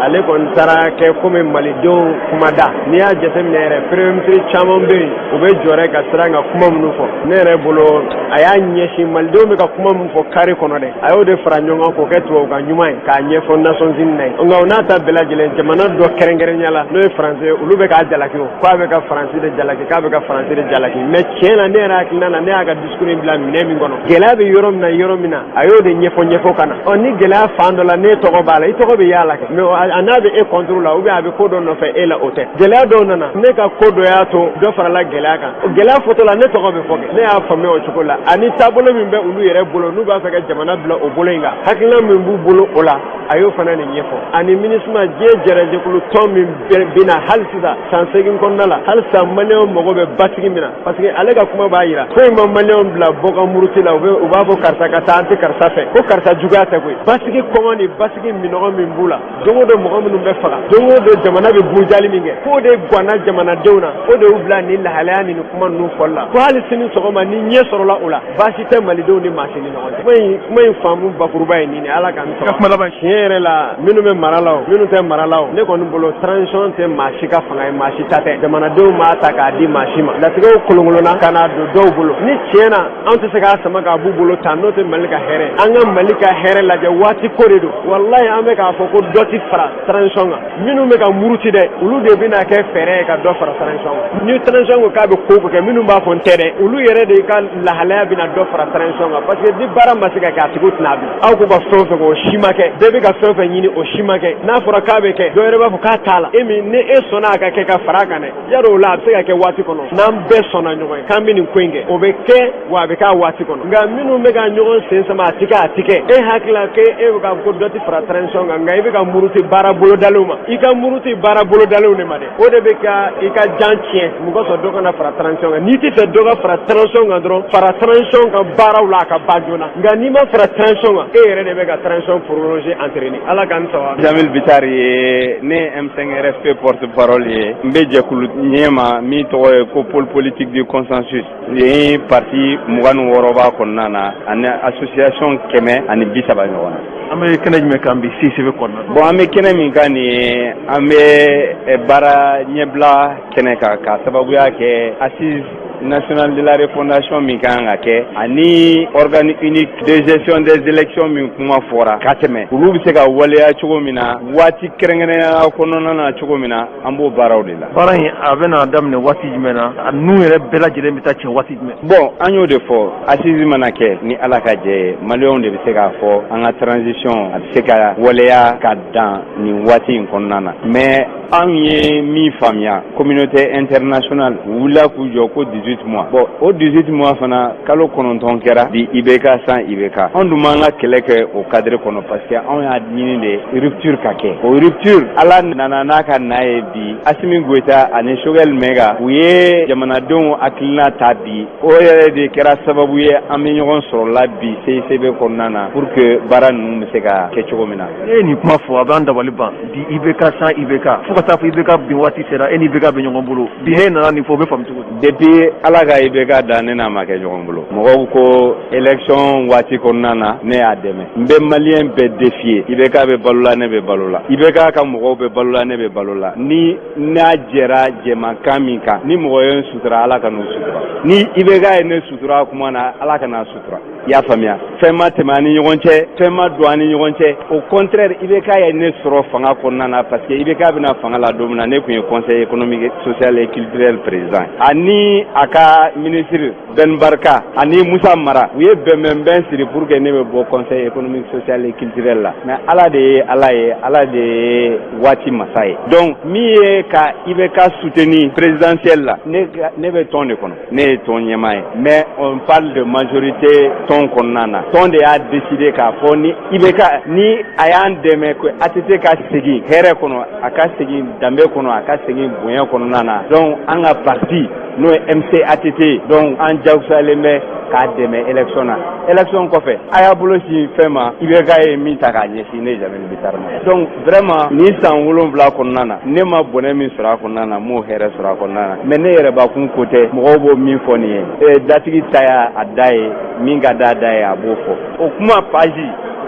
ale kɔni taara kɛ komi malidenw kumada. N'i y'a jateminɛ yɛrɛ, premier ministre caman bɛ yen, u bɛ jɔrɛ ka siran ka kuma minnu fɔ. Ne yɛrɛ bolo, a y'a ɲɛsin malidenw bɛ ka kuma min fɔ carré kɔnɔ dɛ, a y'o de fara ɲɔgɔn kan k'o kɛ tubabukan ɲuman ye k'a ɲɛfɔ Nations Unies na ye. Nka o n'a ta bɛɛ lajɛlen, jamana dɔ kɛrɛnkɛrɛnya la, n'o ye Faransi ye, olu bɛ k'a jalaki o k'a bɛ ka Faransi de jalaki, k'a bɛ ka Faransi de jalaki. Mais tiɲɛ na, ne yɛrɛ hakilina la, ne y'a ka discours in bila minɛ min kɔnɔ, gɛlɛya bɛ yɔrɔ min na, yɔrɔ min na, a y'o de ɲɛfɔ ɲɛfɔ ka na. Ɔ, ni gɛlɛya fan dɔ la, ne tɔgɔ b'a la, i tɔgɔ bɛ y'a la kɛ, mais a n'a bɛ e contre la ou bien a bɛ ko dɔ nɔfɛ e la, o tɛ. Gɛlɛya dɔw nana, ne ka ko dɔ y'a to dɔ farala gɛlɛya kan. Gɛlɛya fɔtɔ la, ne tɔgɔ bɛ fɔ kɛ. Ne y'a faamuya o cogo la, ani taabolo min bɛ olu yɛrɛ bolo, n'u b'a fɛ ka jamana bila o bolo in kan, hakilina min b'u bolo o la, a y'o fana nin ɲɛfɔ. Ani MINUSMA, diɲɛ jɛrɛjɛkulu tɔn min bɛ na hali sisan san 8 kɔnɔna la, hali sisan Maliyɛnw mago bɛ basigi min na, parce que ale ka kuma b'a jira foyi ma Maliyɛnw bila bɔ ka muruti la. U b'a fɔ karisa ka taa, an tɛ karisa fɛ, ko karisa juguya tɛ koyi. Basigi kɔngɔ ni basigi minɔgɔ min b'u la, don o don mɔgɔ minnu bɛ faga, don o don jamana bɛ burujali min kɛ, k'o de ganna jamanadenw na, o de y'u bila nin lahalaya ni nin kuma ninnu fɔli la, ko hali sini sɔgɔma ni ɲɛ sɔrɔla o la, baasi tɛ malidenw ni maa si ni ɲɔgɔn cɛ. Kuma in faamu bakuruba ye nin de. Ala k'an sɔrɔ. Kuma laban. Tiɲɛ yɛrɛ la, minnu bɛ mara la o, minnu tɛ mara la o, ne kɔni bolo, transition tɛ maa si ka fanga ye, maa si ta tɛ. Jamanadenw m'a ta k'a di maa si ma. Latigɛw kolonkolonna ka n'a don dɔw bolo. Ni tiɲɛ na, an tɛ se k'a sama k'a b'u bolo tan, n'o tɛ Mali ka hɛrɛ. An ka Mali ka hɛrɛ lajɛ, waati ko de don. Walayi, an bɛ k'a fɔ ko dɔ ti fara transition kan, minnu bɛ ka muruti dɛ, olu de bɛna kɛ fɛɛrɛ ye ka dɔ fara transition kan. Ni transition ko k'a bɛ ko o ko kɛ, minnu b'a fɔ n tɛ dɛ, olu yɛrɛ de ka lahalaya bɛna dɔ fara transition kan, parce que ni baara ma se ka kɛ, a tigiw tɛna bila. Aw ko ka fɛn o fɛn kɛ, o si ma kɛ. Bɛɛ bɛ ka fɛn o fɛn ɲini, o si ma kɛ. N'a fɔra k'a bɛ kɛ, dɔ wɛrɛ b'a fɔ k'a t'a la. E min ni e sɔnna a ka kɛ ka fara a kan dɛ, yarɔ o la a bɛ se ka kɛ waati kɔnɔ. N'an bɛɛ sɔnna ɲɔgɔn ye k'an bɛ nin ko in kɛ, o bɛ kɛ, wa a bɛ k'a waati kɔnɔ. Nka minnu bɛ ka ɲɔgɔn sen sama, a ti kɛ, a ti kɛ. E hakili la k'e bɛ ka ko dɔ ti fara transition kan, nka i bɛ ka muruti baara. baara bolodalenw ma. I ka muruti baara bolodalenw de ma dɛ, o de bɛ ka i ka jan tiɲɛ. Mun kosɔn dɔ kana fara transition kan? N'i tɛ fɛ dɔ ka fara transition kan dɔrɔn, fara transition kan baaraw la, a ka ban joona. Nka n'i ma fara transition kan, e yɛrɛ de bɛ ka transition prolonger, entraîner. Ala k'an saba. Jamil Bittar ye ne M5 RFP porte parole ye. N bɛ jɛkulu ɲɛma min tɔgɔ ye ko Pôle politique du consensus. Nin parti 26 b'a kɔnɔna na, ani association 130 ɲɔgɔn na. An bɛ kɛnɛ jumɛn kan bi CICB kɔnɔna? Bon, an bɛ kɛnɛ min kan nin ye, an bɛ baara ɲɛbila kɛnɛ kan, k'a sababuya kɛ assise nationale de la refondation min kan ka kɛ, ani organe unique de gestion des élections min kuma fɔra ka tɛmɛ, olu bɛ se ka waleya cogo min na waati kɛrɛnkɛrɛnnenya kɔnɔna na cogo min na, an b'o baaraw de la. Baara in, a bɛna daminɛ waati jumɛn na? A ninnu yɛrɛ bɛɛ lajɛlen bɛ taa cɛ waati jumɛn? Bon, an y'o de fɔ, assise mana kɛ ni Ala ka jɛ ye, Maliyɛnw de bɛ se k'a fɔ an ka transition a bɛ se ka waleya ka dan nin waati in kɔnɔna na. Mais anw ye min faamuya, communauté internationale wulila k'u jɔ ko 18 mois. Bon, o 18 mois fana, kalo 9 kɛra bi IBK sans IBK. Anw dun b'an ka kɛlɛ kɛ o cadre kɔnɔ, parce que anw y'a ɲini de rupture ka kɛ. O rupture, Ala nana n'a ka na ye bi, Assimi Goïta ani Choguel Maïga, u ye jamanadenw hakilina ta bi. O yɛrɛ de kɛra sababu ye an bɛ ɲɔgɔn sɔrɔla bi CICB kɔnɔna na, pour que baara ninnu bɛ se ka kɛ cogo min na. Ne ye nin kuma fɔ, a b'an dabali ban di. IBK sans IBK, fo ka taa fɔ IBK bin waati sera, e ni IBK bɛ ɲɔgɔn bolo bi. Ne nana nin fɔ, o bɛ faamu cogo di? Depuis Ala ka IBK da, ne n'a ma kɛ ɲɔgɔn bolo. Mɔgɔw ko élection waati kɔnɔna na, ne y'a dɛmɛ. N bɛ Maliyɛn bɛɛ défier: IBK bɛ balo la, ne bɛ balo la. IBK ka mɔgɔw bɛ balo la, ne bɛ balo la. Ni n'a jɛra jɛmakan min kan, ni mɔgɔ ye n sutura, Ala ka n'o sutura. Ni IBK ye ne sutura kuma na, Ala ka n'a sutura. I y'a faamuya? Fɛn ma tɛmɛ an ni ɲɔgɔn cɛ, fɛn ma don an ni ɲɔgɔn cɛ. Au contraire, IBK ye ne sɔrɔ fanga kɔnɔna na, parce que IBK bɛna fanga la don min na, ne tun ye Conseil économique, social et culturel président. Ani a ka ministre Ben Barka ani Moussa Mara, u ye bɛnbɛnbɛn siri pour que ne bɛ bɔ Conseil économique, social et culturel la. Mais Ala de ye Ala ye, Ala de ye waati masa ye. Donc min ye ka IBK soutenir présidentielle la, ne bɛ tɔn de kɔnɔ, ne ye tɔn ɲɛmaa ye. Mais on parle de majorité tɔn kɔnɔna na. Tɔn de y'a décidé k'a fɔ ni IBK ni a y'an dɛmɛ ko ATT ka segin hɛrɛ kɔnɔ, a ka segin danbe kɔnɔ, a ka segin bonya kɔnɔna na. Donc an ka parti, n'o ye MCATT, donc an jagosalen bɛ k'a dɛmɛ élection na. Élection kɔfɛ, a y'a bolo sin fɛn ma, IBK ye min ta k'a ɲɛsin ne Jamil Bittar ma. Donc vraiment, nin san 7 kɔnɔna na, ne ma bɔnɛ min sɔrɔ a kɔnɔna na, n m'o hɛrɛ sɔrɔ a kɔnɔna na. Mais ne yɛrɛbakun ko tɛ, mɔgɔw b'o min fɔ nin ye, datigi ta y'a da ye, min ka d'a da ye, a b'o fɔ. O kuma page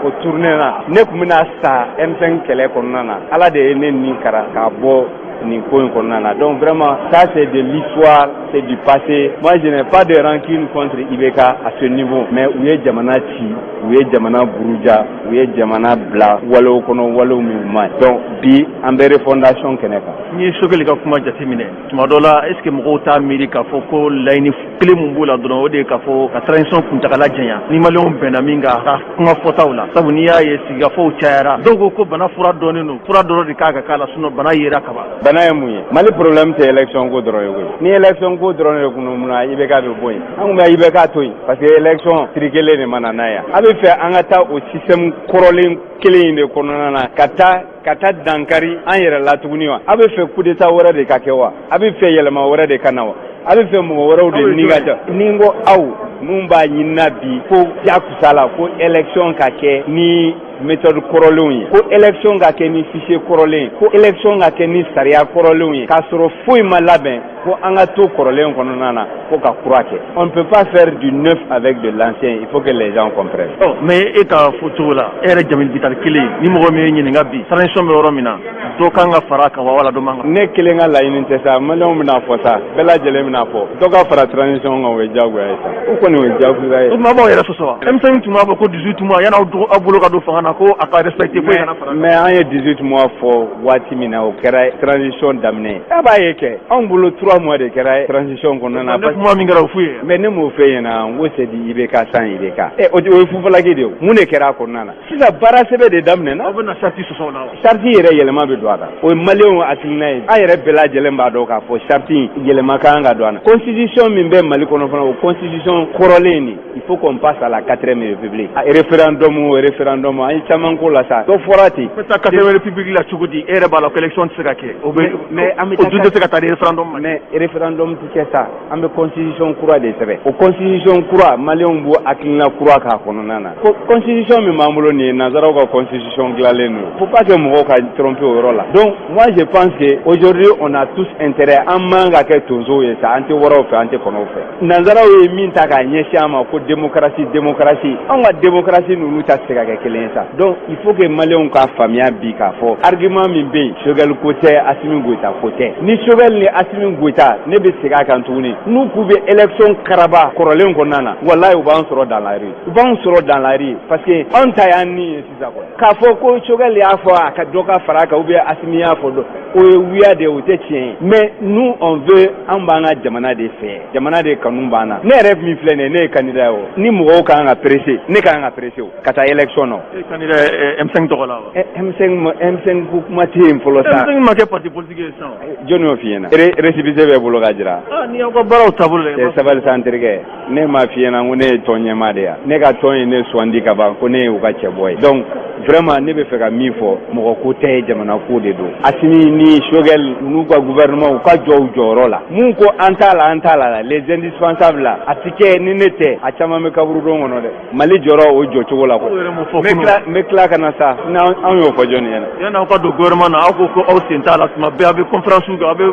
o tourné na, ne tun bɛna sa M5 kɛlɛ kɔnɔna na. Ala de ye ne nin kara k'a bɔ nin ko in kɔnɔna na. Donc vraiment, ça, c'est de l'histoire, c'est du passé. Moi, je n'ai pas de rancune contre IBK à ce niveau. Mais u ye jamana ci, u ye jamana buruja, u ye jamana bila walew kɔnɔ, walew min ma ɲi. Donc bi, an bɛ refondation kɛnɛ kan. N'i ye Choguel ka kuma jateminɛ tuma dɔ la, est ce que mɔgɔw t'a miiri k'a fɔ ko laɲini kelen mun b'o la dɔrɔn, o de ye k'a fɔ ka transition kuntagala janya, ni Maliyɛnw bɛnna min kan a ka kuma fɔtaw la? Sabu n'i y'a ye sigikafɔw cayara, dɔw ko ko bana fura dɔnnen don, fura dɔrɔn de k'a ka k'a la, sinon bana yera kaban. Bana ye mun ye? Mali problème tɛ élection ko dɔrɔn ye koyi. Ni élection ko dɔrɔn de kun don, mun na IBK bɛ bɔ yen? An kun bɛ IBK to yen parce que élection tirikelen de ma na n'a ye. A bɛ fɛ an ka taa o système kɔrɔlen kelen in de kɔnɔna na, ka taa dankari an yɛrɛ la tuguni wa? A bɛ fɛ coup d'état wɛrɛ de ka kɛ wa? A bɛ fɛ yɛlɛma wɛrɛ de ka na wa? A bɛ fɛ mɔgɔ wɛrɛw de ni ka ja? Ni n ko aw mun b'a ɲinina bi ko jakusa la ko élection ka kɛ ni méthode kɔrɔlenw ye, ko élection ka kɛ ni fichier kɔrɔlen ye, ko élection ka kɛ ni sariya kɔrɔlenw ye, k'a sɔrɔ foyi ma labɛn, ko an ka to kɔrɔlen kɔnɔna na ko ka kura kɛ, on ne peut pas faire du neuf avec de l'ancien. Il faut que les gens comprennent. Ɔ, mais e ka fɔ cogo la, e yɛrɛ Jamil Bittar kelen, ni mɔgɔ min ye ɲininka bi, transition bɛ yɔrɔ min na, dɔ kan ka fara a kan wa, wala dɔ man kan? Ne kelen ka laɲini tɛ sa, Maliyɛnw bɛna fɔ sa, bɛɛ lajɛlen bɛna fɔ. Dɔ ka fara transition kan, o ye diyagoya ye sa, o kɔni o ye diyagoya ye. O tuma, aw b'aw yɛrɛ sɔsɔ wa? M5 tun b'a fɔ ko 18 mois, yan'aw aw bolo ka don fanga na, ko a ka respecté, foyi kana fara. Mais an ye 18 mois fɔ waati min na, o kɛra transition daminɛ ye. A b'a ye kɛ anw bolo, 3 mois de kɛra transition kɔnɔna na. 9 mois min kɛra, o fu ye. Mais ne m'o f'e ɲɛna, n ko c'est du IBK sans IBK. Ɛ, o ye fufalaki de ye. Mun de kɛra a kɔnɔna na? Sisan baara sɛbɛn de daminɛna. Aw bɛna charte sɔsɔ o la wa? Charte yɛrɛ, yɛlɛma bɛ don a don a kan. O ye maliyɛnw hakilina ye. An yɛrɛ bɛɛ lajɛlen b'a dɔn k'a fɔ charte in yɛlɛma ka kan ka don a na. Constitution min bɛ Mali kɔnɔ fana, o constitution kɔrɔlen nin, il faut qu'on passe à la quatrième république. Référendum o référendum, an ye caman ko la sa, dɔ fɔra ten. Bɛ taa quatrième république la cogo di? E yɛrɛ b'a la ko élection tɛ se ka kɛ. O bɛ Mais an bɛ o dun tɛ se ka taa di référendum ma. Mais référendum tɛ kɛ sa, an bɛ constitution kura de sɛbɛn. O constitution kura, maliyɛnw b'o hakilina kura k'a kɔnɔna na. Ko constitution min b'an bolo nin ye, nanzaraw ka constitution dilanlen don. Faut pas que mɔgɔw ka tromper o yɔrɔ la. Donc moi, je pense que aujourd'hui, on a tous intérêt, an man ka kɛ tonsow ye sa, an tɛ waraw fɛ, an tɛ kɔnɔw fɛ. Nanzaraw ye min ta k'a ɲɛsin an ma ko démocratie, démocratie, anw ka démocratie ninnu ta tɛ se ka kɛ kelen ye sa. Donc il faut que maliyɛnw k'a faamuya bi k'a fɔ argument min bɛ yen, Choguel ko tɛ, Assimi Goïta ko tɛ. Ni Choguel ni Assimi Goïta, ne bɛ segin a kan tuguni, n'u k'u bɛ élection karaba kɔrɔlen kɔnɔna na, walayi, u b'an sɔrɔ dans la rue, u b'an sɔrɔ dans la rue, parce que anw ta y'an ni ye sisan kɔni. K'a fɔ ko Choguel y'a fɔ a ka dɔ ka fara a kan, ou bien Assimi y'a fɔ dɔ, o ye wuya de ye, o tɛ tiɲɛ ye. Mais nous, on veut, an b'an ka jamana de fɛ, jamana de kanu b'an na. Ne yɛrɛ min filɛ nin ye, ne ye candidat ye. O ni mɔgɔw kan ka presser, ne kan ka presser o ka taa élection na. E candidat M5 tɔgɔ la wa? M5 ma, M5 ko kuma tɛ yen fɔlɔ sa. M5 ma kɛ parti politique ye sisan. Jɔnni y'o f'i ɲɛna? Récépissé bɛ bolo ka jira. Ah, ni y'aw ka baaraw taabolo lajɛ. Cɛ, sabali sa, n terikɛ. Ne m'a f'i ɲɛna ko ne ye tɔn ɲɛmaa de ye. Ne ka tɔn ye ne sugandi ka ban ko ne ye u ka cɛbɔ ye. Donc vraiment, ne bɛ fɛ ka min fɔ, mɔgɔ ko tɛ, jamana ko de don. Assimi ni Choguel n'u ka gouvernement, u ka jɔ u jɔyɔrɔ la. Mun ko an t'a la, an t'a la, les indispensables la, a ti kɛ ni ne tɛ, a caman bɛ kaburudon kɔnɔ dɛ. Mali jɔyɔrɔ o jɔ cogo la Aw yɛrɛ m'o fɔ n bɛ kunun. tila, n bɛ tila ka na sa. N'an y'o fɔ jɔnni ɲɛna? Yanni aw ka don gouvernement na, aw ko ko aw sen t'a la. Tuma bɛɛ a bɛ conférence kɛ, aw bɛ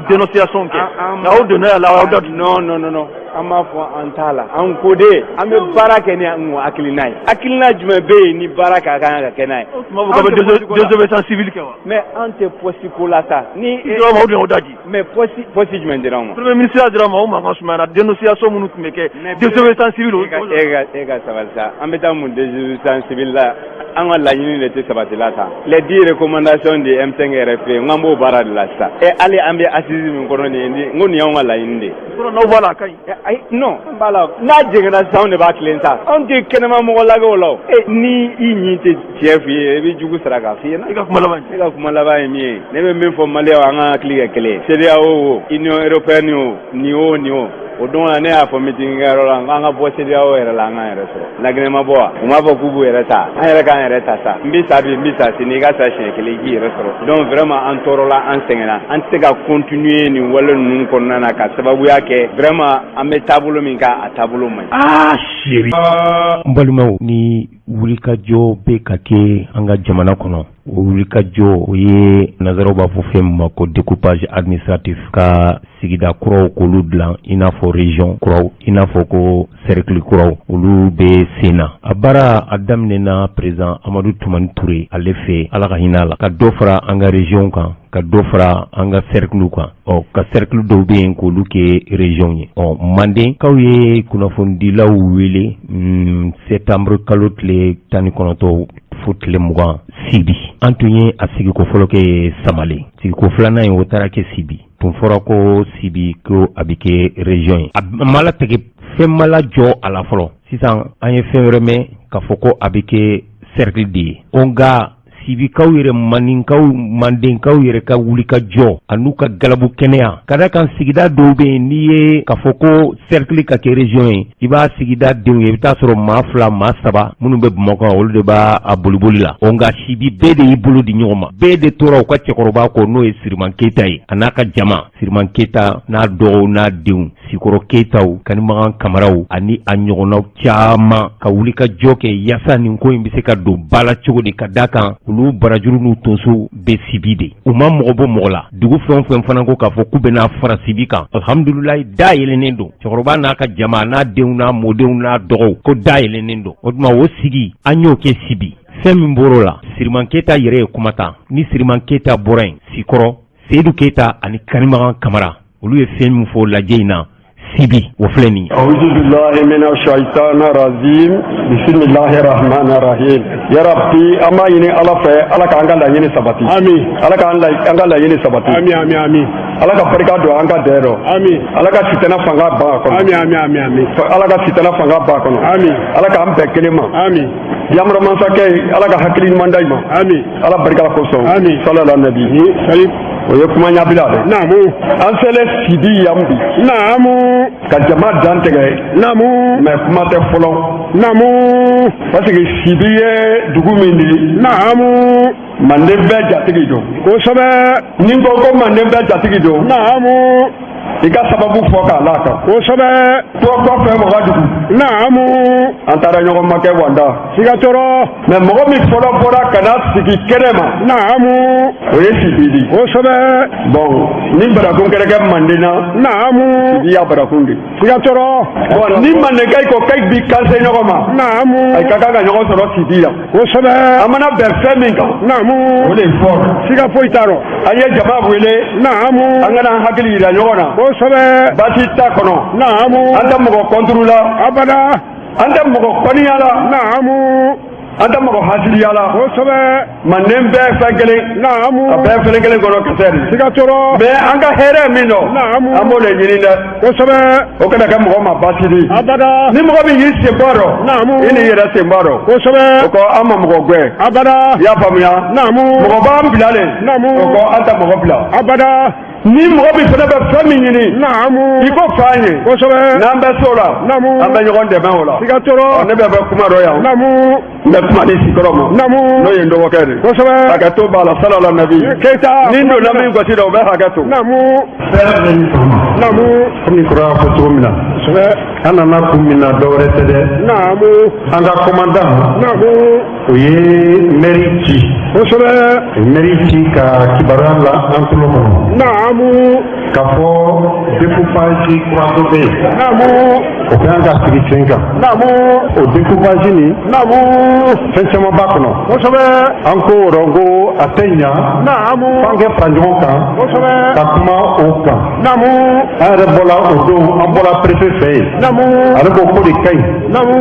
dénonciation kɛ. Nka aw donna a la, aw da. Non, non, non, non, an b'a fɔ an t'a la. An ko de an bɛ baara kɛ ni an hakilina ye. Hakilina jumɛn bɛ yen ni baara ka kan ka kɛ n'a ye? O tuma fɔ k'aw bɛ désobéissance civile kɛ wa? Mais an tɛ poste ko la sa ni. Dira ma, aw dun y'aw daji. Mais poste jumɛn dira anw ma? Premier ministre dira ma, o mankan sumayara. Dénonciation minnu tun bɛ kɛ, désobéissance civile o. E ka sabali sa. An bɛ taa mun désobéissance civile la? An ka laɲini de tɛ sabati la sa. Les 10 recommandations de M5 RFP, n k'an b'o baara de la sisan. Ɛ, hali an bɛ assise min kɔnɔ nin ye, n ko nin y'anw ka laɲini de ye. Kɔrɔ n'aw b'a la, a ka ɲi. Ayi, non, an b'a la, n'a jiginna sisan, anw de b'a tilen sa. Anw tɛ kɛnɛma mɔgɔ labɛn o la. O e ni i ɲin tɛ tiɲɛ f'i ye, i bɛ jugu sara k'a f'i ɲɛna. I ka kuma laban. Ne ka kuma laban ye min ye, ne bɛ min fɔ maliyɛnw, an ka hakili kɛ kelen ye. CEDEAO o, Union européenne o, nin o, nin o, o don na, ne y'a fɔ meeting kɛyɔrɔ la, k'an ka bɔ CEDEAO yɛrɛ la, an k'an yɛrɛ sɔrɔ. Laginɛ ma bɔ wa? U m'a fɔ k'u b'u yɛrɛ ta, an yɛrɛ k'an yɛrɛ ta sa. N bɛ sa bi, n bɛ sa sini, i ka sa siɲɛ kelen, i k'i yɛrɛ sɔrɔ. Donc vraiment, an tɔɔrɔla, an sɛgɛnna, an tɛ se ka continuer nin wale ninnu kɔnɔna na ka sababuya kɛ vraiment an bɛ taabolo min kan, a taabolo man ɲi. Aa chéri, n balimaw, ni wulikajɔ bɛ ka kɛ an ka jamana kɔnɔ, o wulikajɔ, o ye nanzaraw b'a fɔ fɛn min ma ko découpage administratif, ka sigida kuraw k'olu dilan, i n'a fɔ région kuraw, i n'a fɔ ko cercle kuraw, olu bɛ sen na. A baara a daminɛna président Amadu Tumani Ture ale fɛ, Ala ka hinɛ a la, ka dɔ fara an ka région kan, ka dɔ fara an ka cercle kan. Ɔ, ka cercle dɔw bɛ yen k'olu kɛ région ye. Ɔ, Mandenkaw ye kunnafonidilaw wele septembre kalo tile 19 fo tile 20 Sibi. An tun ye a sigiko fɔlɔ kɛ Samale, sigiko filanan in, o taara kɛ Sibi. Tun fɔra ko Sibi, ko a bɛ kɛ région ye. A ma latigɛ, fɛn ma lajɔ a la fɔlɔ. Sisan an ye fɛn wɛrɛ mɛn k'a fɔ ko a bɛ kɛ cercle de ye. O nka Sibikaw yɛrɛ, maninkaw, mandenkaw yɛrɛ ka wuli ka jɔ an'u ka galabu kɛnɛya ka da kan, sigida dɔw bɛ yen, n'i ye k'a fɔ ko cercle ka kɛ région ye, i b'a sigida denw ye, i bɛ taa sɔrɔ maa fila, maa saba minnu bɛ Bamakɔ, olu de b'a a boliboli la. O nka Sibi, bɛɛ de y'i bolo di ɲɔgɔn ma, bɛɛ de tora u ka cɛkɔrɔba kɔ, n'o ye Siriman Keyita ye, a n'a ka jama. Siriman Keyita n'a dɔgɔw n'a denw, Sikɔrɔ Keyitaw, Kanimagan Kamaraw ani a ɲɔgɔnnaw caman, ka wuli ka jɔ kɛ yaasa nin ko in bɛ se ka don ba la cogo di, ka da kan olu barajuru n'u tonso bɛ Sibi de. U ma mɔgɔ bɔ mɔgɔ la. Dugu fɛn o fɛn fana ko k'a fɔ k'u bɛna fara Sibi kan, alhamdulilayi, da yɛlɛnnen don. Cɛkɔrɔba n'a ka jama n'a denw n'a mɔdenw n'a dɔgɔw ko da yɛlɛnnen don. O tuma o sigi, an y'o kɛ Sibi. Fɛn min bɔr'o la, Siriman Keyita yɛrɛ ye kuma ta. Ni Siriman Keyita bɔra yen, Sikɔrɔ Seyidu Keyita ani Kanimagan Kamara, olu ye fɛn min fɔ lajɛ in na. Sibi, o filɛ nin ye. أعوذ بالله من الشيطان الرجيم بسم الله الرحمن الرحيم يا ربي an b'a ɲini Ala fɛ, Ala k'an ka laɲini sabati. Ami. Ala k'an an ka laɲini sabati. Ami, ami, ami. Ala ka barika don an ka dɛ rɔ. Ami. Ala ka sitana fanga ban a kɔnɔ. Ami, ami, ami, ami. Ala ka sitana fanga ban a kɔnɔ. Ami. Ala k'an bɛn kelen ma. Ami. Yamara masakɛ, Ala ka hakili ɲuman d'a ma. Ami. Ala barika kosɔn. Ami. Salala nabi. Sali. O ye kuma ɲabila dɛ. Naamu. An selen Sibi yan bi Naamu. ka jama dan tigɛ. Naamu. Mais kuma tɛ fɔlɔ. Naamu. Parce que Sibi ye dugu min de ye, Naamu. Manden bɛɛ jatigi don. Kosɛbɛ. Ni n ko ko Manden bɛɛ jatigi don, Naamu. i ka sababu fɔ k'a la kan. Kosɛbɛ. To kɔfɛ Wagadugu, Naamu. an taara ɲɔgɔn ma kɛ Wanda. Siga tɔrɔ. Mais mɔgɔ min fɔlɔ bɔra ka na sigi kɛnɛ ma, Naamu. o ye Sibi de. Kosɛbɛ. Bon, ni barakun kɛra kɛ Manden na, Naamu. Sibi y'a barakun de. Siga tɔrɔ. Bon, ni Mandenkaw ko k'ayi bi kanse ɲɔgɔn ma, Naamu. ayi ka kan ka ɲɔgɔn sɔrɔ Sibi yan. Kosɛbɛ. An mana bɛn fɛn min kan, Naamu. o de ye fort. Siga foyi t'a rɔ. An ye jama wele, Naamu. an kana an hakili yira ɲɔgɔn na. Kosɛbɛ. Baasi t'a kɔnɔ. Naamu. An tɛ mɔgɔ contre la, Abada. an tɛ mɔgɔ kɔniya la, Naamu. an tɛ mɔgɔ hasiriya la. Kosɛbɛ. Manden bɛɛ fɛn kelen, Naamu. a bɛɛ fɛn kelen kɔnɔ kisɛ de. Siga tɔrɔ. Mais an ka hɛrɛ min dɔn, Naamu. an b'o de ɲini dɛ. Kosɛbɛ. O kana kɛ mɔgɔ ma baasi di. Abada. Ni mɔgɔ min y'i sen bɔ a rɔ, Naamu. i n'i yɛrɛ sen bɔ a rɔ. Kosɛbɛ. O kɔ, an ma mɔgɔ gɛn. Abada. I y'a faamuya? Naamu. Mɔgɔ b'an bila le. Naamu. O kɔ, an tɛ mɔgɔ bila. Abada. Ni mɔgɔ min fana bɛ fɛn min ɲini, Naamu. i ko f'an ye. Kosɛbɛ. N'an bɛ so la, Naamu. an bɛ ɲɔgɔn dɛmɛ o la. Siga tɔrɔ. Ɔ, ne bɛ bɛ kuma dɔ yan. Naamu. N bɛ kuma di sikɔrɔ ma. Naamu. N'o ye n dɔgɔkɛ de. Kosɛbɛ. Hakɛto b'a la, salala nabi. Keyita. Ni n donna min gosi la, o bɛ hakɛ to. Naamu. Bɛɛ lajɛlen ni sɔgɔma. Naamu. Komi kɔrɔ y'a fɔ cogo min na, Kosɛbɛ. an nana kun min na, dɔwɛrɛ tɛ dɛ. Naamu. An ka commandant, Naamu. o ye mairie ci. Kosɛbɛ. O ye mairie ci ka kibaruya la an tulo kɔnɔ. Naamu. K'a fɔ découpage kura dɔ bɛ yen. Naamu. O ka kan ka sigi sen kan. Naamu. O découpage nin, Naamu. fɛn caman b'a kɔnɔ. Kosɛbɛ. An ko o rɔ ko a tɛ ɲa. Naamu. F'an kɛ fara ɲɔgɔn kan. Kosɛbɛ. Ka kuma o kan. Naamu. An yɛrɛ bɔla o don, an bɔra préfet fɛ yen. Naamu. Ale ko ko de ka ɲi. Naamu.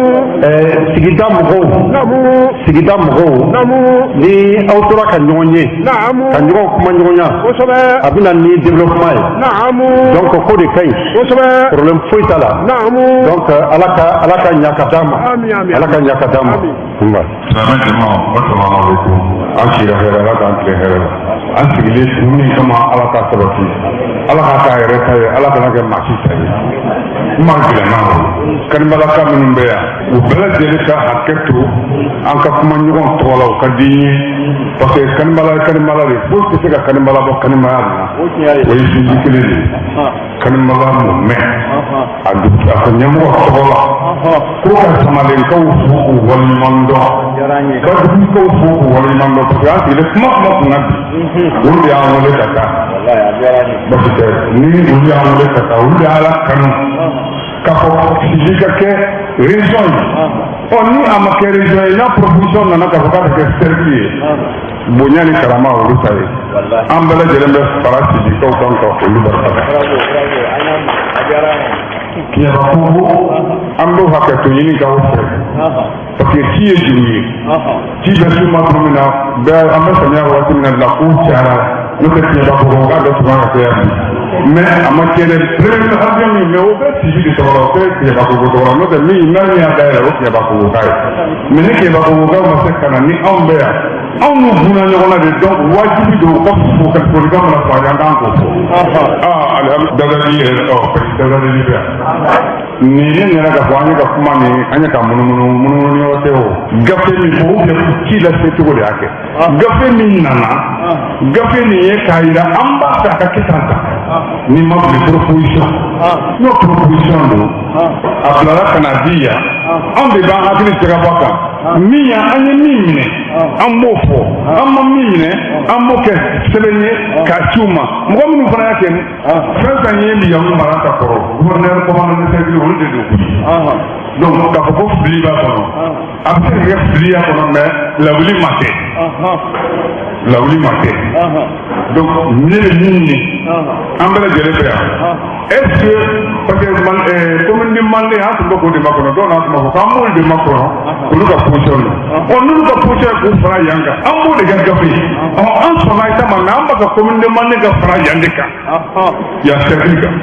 Sigida mɔgɔw. Naamu. Sigida mɔgɔw. Naamu. Ni aw tora ka ɲɔgɔn ye, Naamu. ka ɲɔgɔn kuma ɲɔgɔnya, Kosɛbɛ. a bɛ na ni développement ye. Naamu. Donc ko de ka ɲi. Kosɛbɛ. Problème foyi t'a la. Naamu. Donc Ala ka ɲa ka d'a ma. Ami, ami. Ala ka ɲa ka d'a ma. Ami. Nba. Silamɛ jama, asalaamaaleykum. An sira hɛrɛ, Ala k'an tile hɛrɛ la. An sigilen kun min kama, Ala k'a sabati, Ala k'a k'a yɛrɛ ta ye, Ala kana kɛ maa si ta ye. Kuma gɛlɛnman o kanibalaka minnu bɛ yan, u bɛɛ lajɛlen ka hakɛ to, an ka kuma ɲɔgɔn tɔgɔ la, o ka di n ye, parce que kanibala ye kanibala de, foyi tɛ se ka kanibala bɔ kanibaya na, o ye sinji kelen de ye. Kanibala mɔmɛ a dugu a ka ɲɛmɔgɔ tɔgɔ la ko ka samalenkaw fo k'u waleɲuman dɔn, ka dugukaw fo k'u waleɲuman dɔn, parce que an sigilen kuma kuma kunna bi, olu de y'an wele ka taa, parce que ni olu y'an wele ka taa, olu de y'Ala kanu k'a fɔ Sibi ka kɛ région ye. Ɔ, ni a ma kɛ région ye, n'a proposition nana k'a fɔ k'a bɛ kɛ cercle ye, bonya ni karama olu ta ye, an bɛɛ lajɛlen bɛ fara Sibikaw kan ka olu barika da. Keɲeba Kogo, an b'o hakɛto ɲini k'aw fɛ, parce que ci ye juru ye, ci bɛ s'u ma tuma min na, bɛɛ an bɛ samiya waati min na, lakow cayara, n'o tɛ Keɲeba Kogo k'a bɛɛ tun kan ka kɛ yan bi, mais a ma kɛ dɛ. Premier avion min, mais o bɛ Sibi de tɔgɔ la, o tɛ Keɲeba Kogo tɔgɔ la, n'o tɛ min n'a min y'a dayɛlɛ, o Keɲeba Kogo ka ye. Mais ni Keɲeba Kogokaw ma se ka na, ni anw bɛ yan, anw n'u gunna ɲɔgɔn na de, donc wajibi don u ka fo ka folikan mana fɔ an ye, an kan k'o fɔ. Aa, alihamudulilayi, Dawuda yɛrɛ, ɔ, Dawuda bɛ yan nin ne ɲɛna k'a fɔ an ye ka kuma nin, an ye ka munumunu munumunu yɔrɔ tɛ, o gafe min fɔ ou bien ci lase cogo de y'a kɛ. Gafe min nana, gafe nin ye k'a yira an b'a fɛ a ka kɛ tan tan, ni ma fili proposition, n'o proposition don, a bilara ka na di yan, anw de b'an hakili jagabɔ a kan. Min ya an ye min minɛ, an b'o fɔ, an ma min minɛ, an b'o kɛ sɛbɛn ye k'a ci u ma. Mɔgɔ minnu fana y'a kɛ, fɛn fɛn ye yan mara ka kɔrɔ, gouverneur, commandant de cercle, olu de don koyi. Donc k'a fɔ ko fili b'a kɔnɔ, a bɛ se ka kɛ fili y'a kɔnɔ, mais lawuli ma kɛ. Lawuli ma kɛ. Donc ne bɛ min ɲini an bɛɛ lajɛlen fɛ yan, est ce que, parce que commune de Manden, an tun bɛ k'o de makɔnɔ, dɔw n'a tun b'a fɔ k'an b'olu de makɔnɔ, olu ka position na. Ɔ, n'olu ka position ye k'u fara yan kan, an b'o de kɛ gafe ye. Ɔ, an sɔnna i ta ma, mais an b'a ka commune de Manden ka fara yan de kan, yan cercle kan,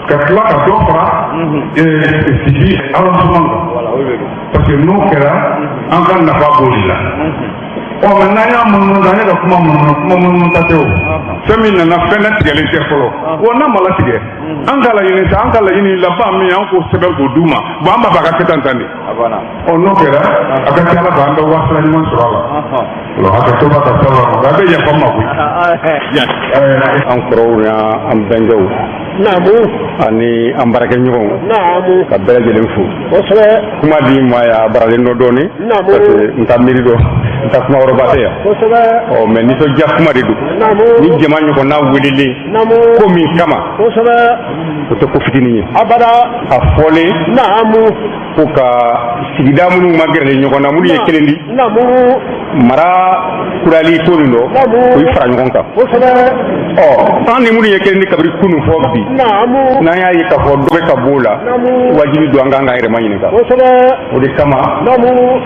ka tila ka dɔ fara Sibi arrondissement kan, parce que n'o kɛra, an ka nafa b'o de la. Ɔ, mais n'an y'a munumunu, an ye ka kuma munumunu, kuma munumunu ta tɛ. O fɛn min nana, fɛn latigɛlen tɛ fɔlɔ. Wa n'a ma latigɛ, an ka laɲini sa, an ka laɲini laban min, an k'o sɛbɛn k'o d'u ma. Bon, an b'a fɛ a ka kɛ tan tan de. Ɔ, n'o kɛra, a ka ca Ala fɛ, an bɛ wasila ɲuman sɔrɔ a la. O hakɛto b'a ka sabara ma, a bɛ yafa n ma koyi. An kɔrɔw n'an bɛnkɛw ani an baarakɛɲɔgɔnw, ka bɛɛ lajɛlen fo. Kuma di ma ya, a baralen dɔ dɔɔni, parce que n ta miiri dɔ, n ta kuma wɛrɛba tɛ yan. Ɔ, mais nisɔndiya kuma de don. Ni jama ɲɔgɔnna welelen ko min kama, o tɛ ko fitinin ye. A fɔlen ko ka sigida minnu ma gɛrɛlen ɲɔgɔn na, minnu ye kelen di mara kurali ko nin dɔ, o ye fara ɲɔgɔn kan. Ɔ, an ni minnu ye kelen di kabiri kunun fɔ bi, n'an y'a ye k'a fɔ dɔ bɛ ka b'o la, wajibi don an k'an ka yɛrɛma ɲininka. O de kama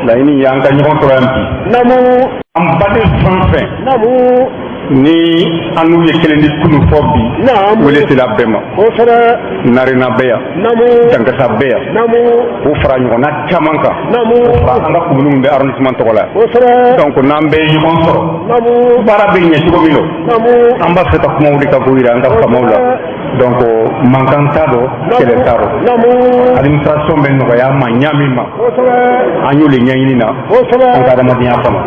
laɲini ye an ka ɲɔgɔn sɔrɔ yan bi. An baden fɛn fɛn ni an n'u ye kelen di kunun fɔ bi, wele sera bɛɛ ma. Narena bɛ yan, Dankasa bɛ yan, k'o fara ɲɔgɔnna caman kan, k'o fara an ka kominiw bɛ arrondissement tɔgɔ la. Donc n'an bɛɛ ye ɲɔgɔn sɔrɔ, baara bɛ ɲɛ cogo min don, an b'a fɛ ka kumaw de ka k'o yira an ka faamaw la. Donc mankan t'a dɔn, kɛlɛ t'a dɔn, administration bɛ nɔgɔya ma ɲa min ma, an y'o de ɲɛɲini na an ka adamadenya kɔnɔ.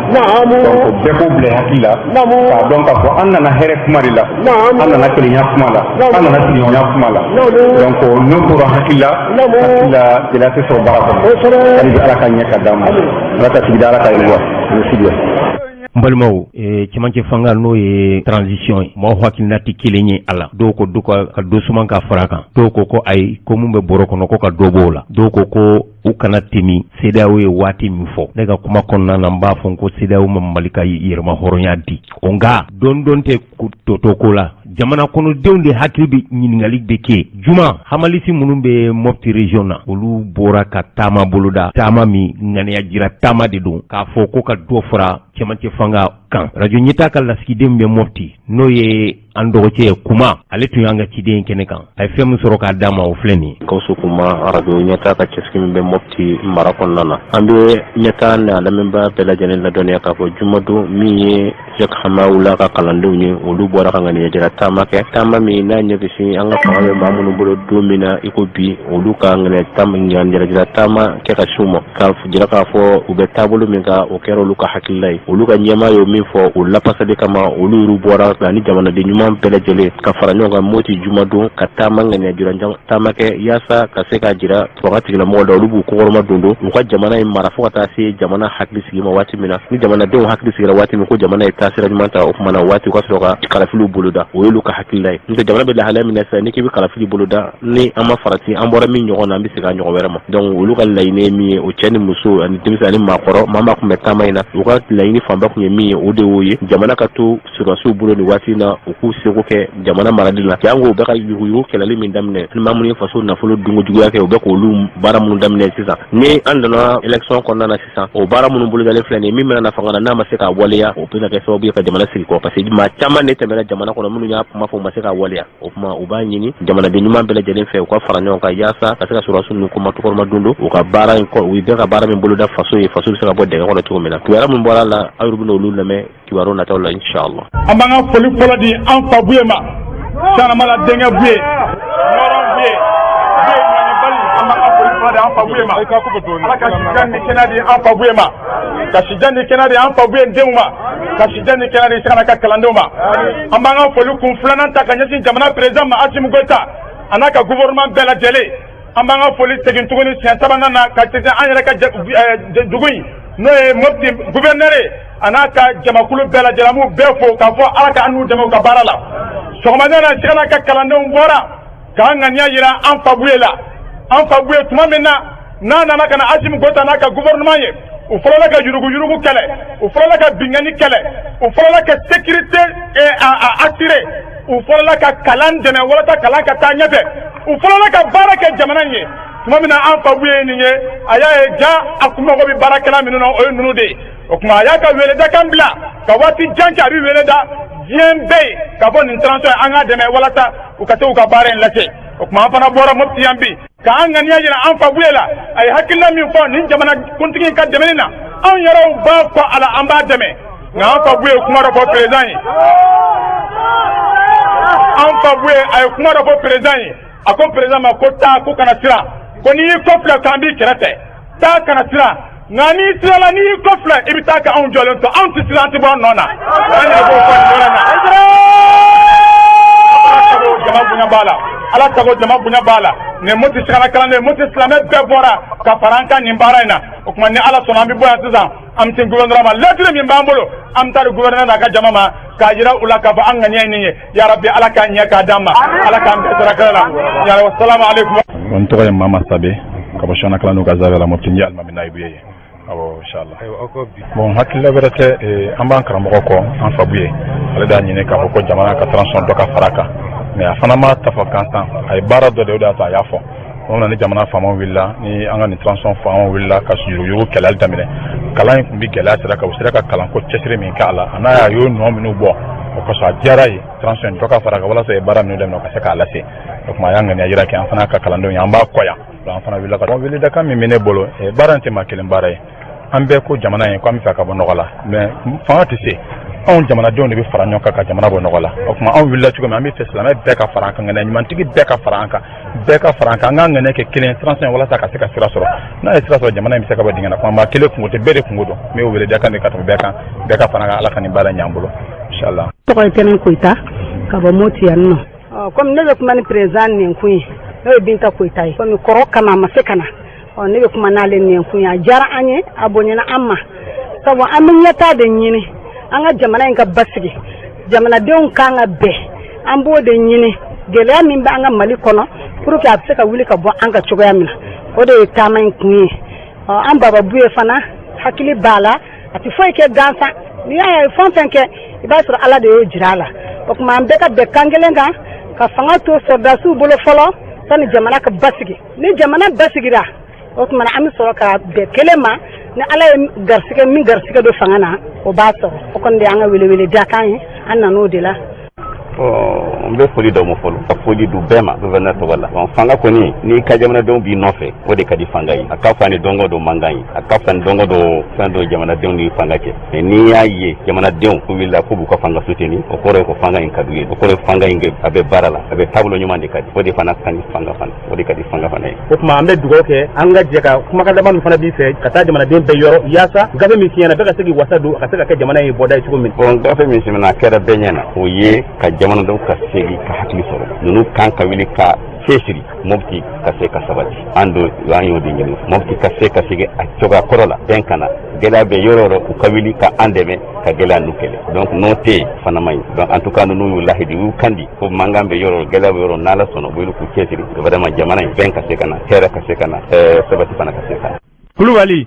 Donc bɛɛ k'o bila hakili la, k'a dɔn k'a fɔ an nana hɛrɛ kuma de la, an nana kelenya kuma la, an nana sigiɲɔgɔnya kuma la. Donc n'o tora hakili la, hakili la, gɛlɛya tɛ sɔrɔ baara kɔnɔ. Hali bi, Ala ka ɲɛ ka d'an ma, Ala ka sigida, Ala ka yiriwa. Ani sigiya. N balimaw, cɛmancɛ fanga, n'o ye transition ye, maaw hakilina tɛ kelen ye a la. Dɔw ko du ka dɔ suman ka fara kan, dɔw ko ko ayi, ko mun bɛ bɔrɔ kɔnɔ, ko ka dɔ b'o la, dɔw ko ko u kana temi. CEDEAO ye waati min fɔ, ne ka kuma kɔnɔna na, n b'a fɔ ko CEDEAO ma Mali ka yɛrɛma hɔrɔnya di o. Nka don don tɛ tɔtɔ ko la, jamana kɔnɔdenw de hakili bɛ ɲininkali de kɛ. Juma, hamalisi minnu bɛ Mopti région na, olu bɔra ka taama boloda, taama min ŋaniya jira taama de don, k'a fɔ ko ka dɔ fara cɛmancɛ fanga kan. Radio Ɲɛta ka lasigiden bɛ Mopti, n'o ye an dɔgɔcɛ ye Kuma, ale tun y'an ka ciden kɛnɛ kan. A ye fɛn min sɔrɔ k'a d'a ma, o filɛ nin ye. Gawusu Kuma, arajo Ɲɛta ka cɛsigi min bɛ Mopti mara kɔnɔna na, an bɛ Ɲɛta n'a lamɛnbaa bɛɛ lajɛlen ladɔnniya k'a fɔ jumadon min ye Sheikh Hamawula ka kalandenw ye, olu bɔra ka ŋaniya jira taama kɛ, taama min n'a ɲɛ bɛ sin an ka fanga bɛ maa minnu bolo don min na i ko bi, olu ka ŋaniya jira taama kɛ ka s'u ma, k'a jira k'a fɔ u bɛ taabolo min kan, o kɛra olu ka hakilila ye. Olu ka ɲɛmaa ye min fɔ, o lafasali kama, olu yɛrɛ bɔra ani jamanaden ɲuman bɛɛ lajɛlen ka fara ɲɔgɔn kan Moti jumadon ka taama ŋaniya jira taama kɛ, yaasa ka se k'a jira fanga tigilamɔgɔw la, olu b'u kɔkɔrɔma don don u ka jamana in mara fo ka taa se jamana hakili sigi ma waati min na. Ni jamanadenw hakili sigira waati min ko jamana ye taasira ɲuman ta, o tuma na waati u ka sɔrɔ ka kalafiliw boloda. O y'olu ka hakilila ye. N'o tɛ, jamana bɛ lahalaya min na sisan, n'i k'i bɛ kalafili boloda, ni an ma farati, an bɔra min ɲɔgɔn na, an bɛ segin a ɲɔgɔn wɛrɛ ma. Donc olu ka laɲini ye min ye, o cɛ ni muso ani denmisɛn ani maakɔrɔ, maa maa tun bɛ taama in na, u ka laɲini fanba tun ye min ye, o de y'o ye: jamana ka to sɔrɔdasiw bolo nin waati in na, u k'u seko kɛ jamana marali la. Jango u bɛ ka yuruguyurugu kɛlɛli min daminɛ, ni maa minnu ye faso nafolo dunko juguya kɛ, u bɛ k'olu baara minnu daminɛ sisan. Ni an donna élection kɔnɔna na sisan, o baara minnu bolodalen filɛ nin ye, min bɛna na fanga na, n'a ma se k'a waleya, o bɛna kɛ sababu ye ka jamana sigi kɔ, parce que maa caman de tɛmɛna jamana kɔnɔ minnu y'a kuma fɔ, u ma se k'a waleya. O tuma u b'a ɲini jamanaden ɲuman bɛɛ lajɛlen fɛ, u ka fara ɲɔgɔn kan yaasa ka se ka sɔrɔdasiw ninnu kɔma tukɔrɔma don don u ka baara in kɔ, u bɛ ka baara min boloda faso ye, faso bɛ se ka bɔ dingɛ kɔnɔ cogo min na. Kibaruya min bɔra la, aw yɛrɛ bɛna olu lamɛn kibaru nataw la, inshallah. An b'an ka foli fɔlɔ di an fa Buye ma, Sanamala denkɛ Buye, Nɔrɔn Buye, Buye ɲɔnibali. An b'an ka foli fɔlɔ di an fa Buye ma. Ala ka sijan ni kɛnɛya di an fa Buye ma, ka sijan ni kɛnɛya di an fa Buye denw ma, ka sijan ni kɛnɛya di Sagana ka kalandenw ma. An b'an ka foli kun filanan ta ka ɲɛsin jamana président ma, Assimi Goïta, a n'a ka gouvernement bɛɛ lajɛlen. An b'an ka foli segin tuguni siɲɛ sabanan na ka ɲɛsin an yɛrɛ ka dugu in, n'o ye Mopti gouverneur ye, a n'a ka jamakulu bɛɛ lajɛlen. An b'u bɛɛ fo k'a fɔ Ala ka an n'u dɛmɛ u ka baara la. Sɔgɔmada na, Sagana ka kalandenw bɔra k'an ŋaniya yira an fa Buye la. An fa Buye, tuma min na n'a nana ka na Assimi Goïta n'a ka gouvernement ye, u fɔlɔla ka yuruguyurugu kɛlɛ, u fɔlɔla ka binkanni kɛlɛ. U fɔlɔla ka sécurité assurer, u fɔlɔla ka kalan dɛmɛ walasa kalan ka taa ɲɛfɛ, u fɔlɔla ka baara kɛ jamana in ye. Tuma min na an fa Buye ye nin ye, a y'a ye ja a kun mago bɛ baarakɛla minnu na, o ye ninnu de ye. O tuma a y'a ka weledakan bila ka waati jan kɛ, a bɛ wele da diɲɛ bɛɛ ye ka fɔ nin transition an k'a dɛmɛ walasa u ka se k'u ka baara in lase. O tuma an fana bɔra Mopti yan bi k'an ŋaniya jira an fa Buye la. A ye hakilina min fɔ nin jamana kuntigi ka dɛmɛni na, anw yɛrɛw b'a fɔ a la, an b'a dɛmɛ. Nka an fa Buye ye kuma dɔ fɔ président ye, an fa Buye a ye kuma dɔ fɔ président ye. A ko président ma ko taa, ko kana siran, ko n'i y'i kɔ filɛ k'an b'i kɛrɛfɛ, taa, kana siran. Nka n'i sirala, n'i y'i kɔ filɛ, i bɛ taa ka anw jɔlen to, anw tɛ siran, an tɛ bɔ an nɔ na. An yɛrɛ b'o fɔ nin yɔrɔ in na. Ala sago, jama bonya b'a la. Ala sago, jama bonya b'a la. Nin Moti sigana kalanden, Moti silamɛ bɛɛ bɔra ka fara an kan nin baara in na. O tuma ni Ala sɔnna, an bɛ bɔ yan sisan, an bɛ se gouverneur ma. Lettre min b'an bolo, an bɛ taa di gouverneur n'a ka jama ma k'a jira u la k'a fɔ an ŋaniya ye nin ye. Yarabi, Ala k'an ɲɛ k'a d'an ma, Ala k'an bɛɛ sara kɛnɛ la. Yarabi, salamu aleykum. N tɔgɔ ye Mama Sabe ka bɔ Siyɔna kalandenw ka zawiya la Mopti. N ye alimami nayibu ye. Awɔ, inshallah. Bon, hakilila wɛrɛ tɛ, an b'an karamɔgɔ kɔ, an fa Buye. Ale de y'a ɲini k'a fɔ ko jamana ka transition dɔ ka fara a kan, mais a fana ma ta fɔ gansan. A ye baara dɔ de, o de y'a to a y'a fɔ. O ni jamana faamaw wulila, ni an ka nin transition faamaw wulila ka yuruguyurugu kɛlɛli daminɛ, kalan in tun bɛ gɛlɛya sira kan, u sera ka kalanko cɛsiri min kɛ a la, a n'a y'a y'o nɔ minnu bɔ, o kosɔn a diyara ye transition dɔ ka fara a kan walasa ye baara minnu daminɛ, o ka se k'a lase. O tuma a y'an ŋaniya yira kɛ an fana ka kalandenw ye, an b'a kɔ yan. An fana wulila ka weledakan min bɛ ne bolo, baara in tɛ maa kelen baara ye. An bɛɛ ko jamana in ko an bɛ fɛ ka bɔ nɔgɔ la, mais fanga tɛ se. Anw jamanadenw de bɛ fara ɲɔgɔn kan ka jamana bɔ nɔgɔ la. O tuma anw wulila cogo min, an bɛ fɛ silamɛ bɛɛ ka fara an kan, ŋaniya ɲumantigi bɛɛ ka fara an kan, bɛɛ ka fara an kan, an k'an ŋaniya kɛ kelen transition walasa ka se ka sira sɔrɔ. N'a ye sira sɔrɔ, jamana in bɛ se ka bɔ dingɛ na. Kuma maa kelen kungo tɛ, bɛɛ de kungo don. N bɛ weledakan de ka tɛmɛ bɛɛ kan, bɛɛ ka fara an kan. Ala ka nin baara ɲɛ an bolo, inshallah. Tɔgɔ ye Tɛnɛn Koyita ka bɔ Moti yan nɔ. Komi ne bɛ kuma ni président nɛnkun ye, n'o ye Binta Koyita ye, komi kɔrɔ kama a ma se ka na, ɔ ne bɛ kuma n'ale nɛnkun ye. A diyara an ye, a bonyana an ma, sabu an bɛ ɲɛtaa de ɲini an ka jamana in ka basigi, jamanadenw kan ka bɛn, an b'o de ɲini. Gɛlɛya min bɛ an ka Mali kɔnɔ, pour que a bɛ se ka wuli ka bɔ an ka cogoya min na, o de ye taama in kun ye. Ɔ an baba Buye fana hakili b'a la, a tɛ foyi kɛ gansan. N'i y'a ye fɛn fɛn kɛ, i b'a sɔrɔ Ala de y'o jira a la. O tuma an bɛɛ ka bɛn kan kelen kan ka fanga to sɔrɔdasiw bolo fɔlɔ sani jamana ka basigi. Ni jamana basigira, o tuma an bɛ sɔrɔ ka bɛn kelen ma. Ni Ala ye garisigɛ min garisigɛ don fanga na, o b'a sɔrɔ. O kɔni de y'an ka welewele dakan ye, an nan'o de la. N bɛ foli d'aw ma fɔlɔ, ka foli du bɛɛ ma gouverneur tɔgɔ la. Fanga kɔni, n'i ka jamanadenw b'i nɔfɛ, o de ka di fanga ye. A ka fisa ni dɔngɔ dɔ mankan ye, a ka fisa ni dɔngɔ dɔ fɛn dɔ jamanadenw ni fanga cɛ. Mais n'i y'a ye jamanadenw wulila k'u b'u ka fanga soutenir, o kɔrɔ ye ko fanga in ka d'u ye, o kɔrɔ ye fanga in a bɛ baara la, a bɛ taabolo ɲuman de ka di. O de fana ka di fanga fana, o de ka di fanga fana ye. O tuma an bɛ dugawu kɛ, an ka jɛ ka kumakan laban min fana b'i fɛ ka taa jamanaden bɛɛ yɔrɔ, yaasa gafe min siɲɛna, bɛɛ ka se k'i wasa don a ka se ka kɛ jamana ye bɔda ye cogo min. Bon, gafe min siɲɛna, a kɛra bɛɛ ɲɛ na, o ye ka jamanadenw ka segin ka hakili sɔrɔ. Ninnu kan ka wuli ka cɛsiri Mopti ka se ka sabati. An do an y'o de ɲini, Mopti ka se ka segin a cogoya kɔrɔ la, bɛn ka na. Gɛlɛya bɛ yɔrɔ yɔrɔ, u ka wuli ka an dɛmɛ ka gɛlɛya ninnu kɛlɛ. Donc n'o tɛ yen fana man ɲi. Donc en tout cas, ninnu y'u lahidi, u y'u kandi ko mankan bɛ yɔrɔ, gɛlɛya bɛ yɔrɔ, n'Ala sɔnna, u bɛ wuli k'u cɛsiri vraiment jamana in bɛn ka se ka na, hɛrɛ ka se ka na, sabati fana ka se ka na. Kulubali.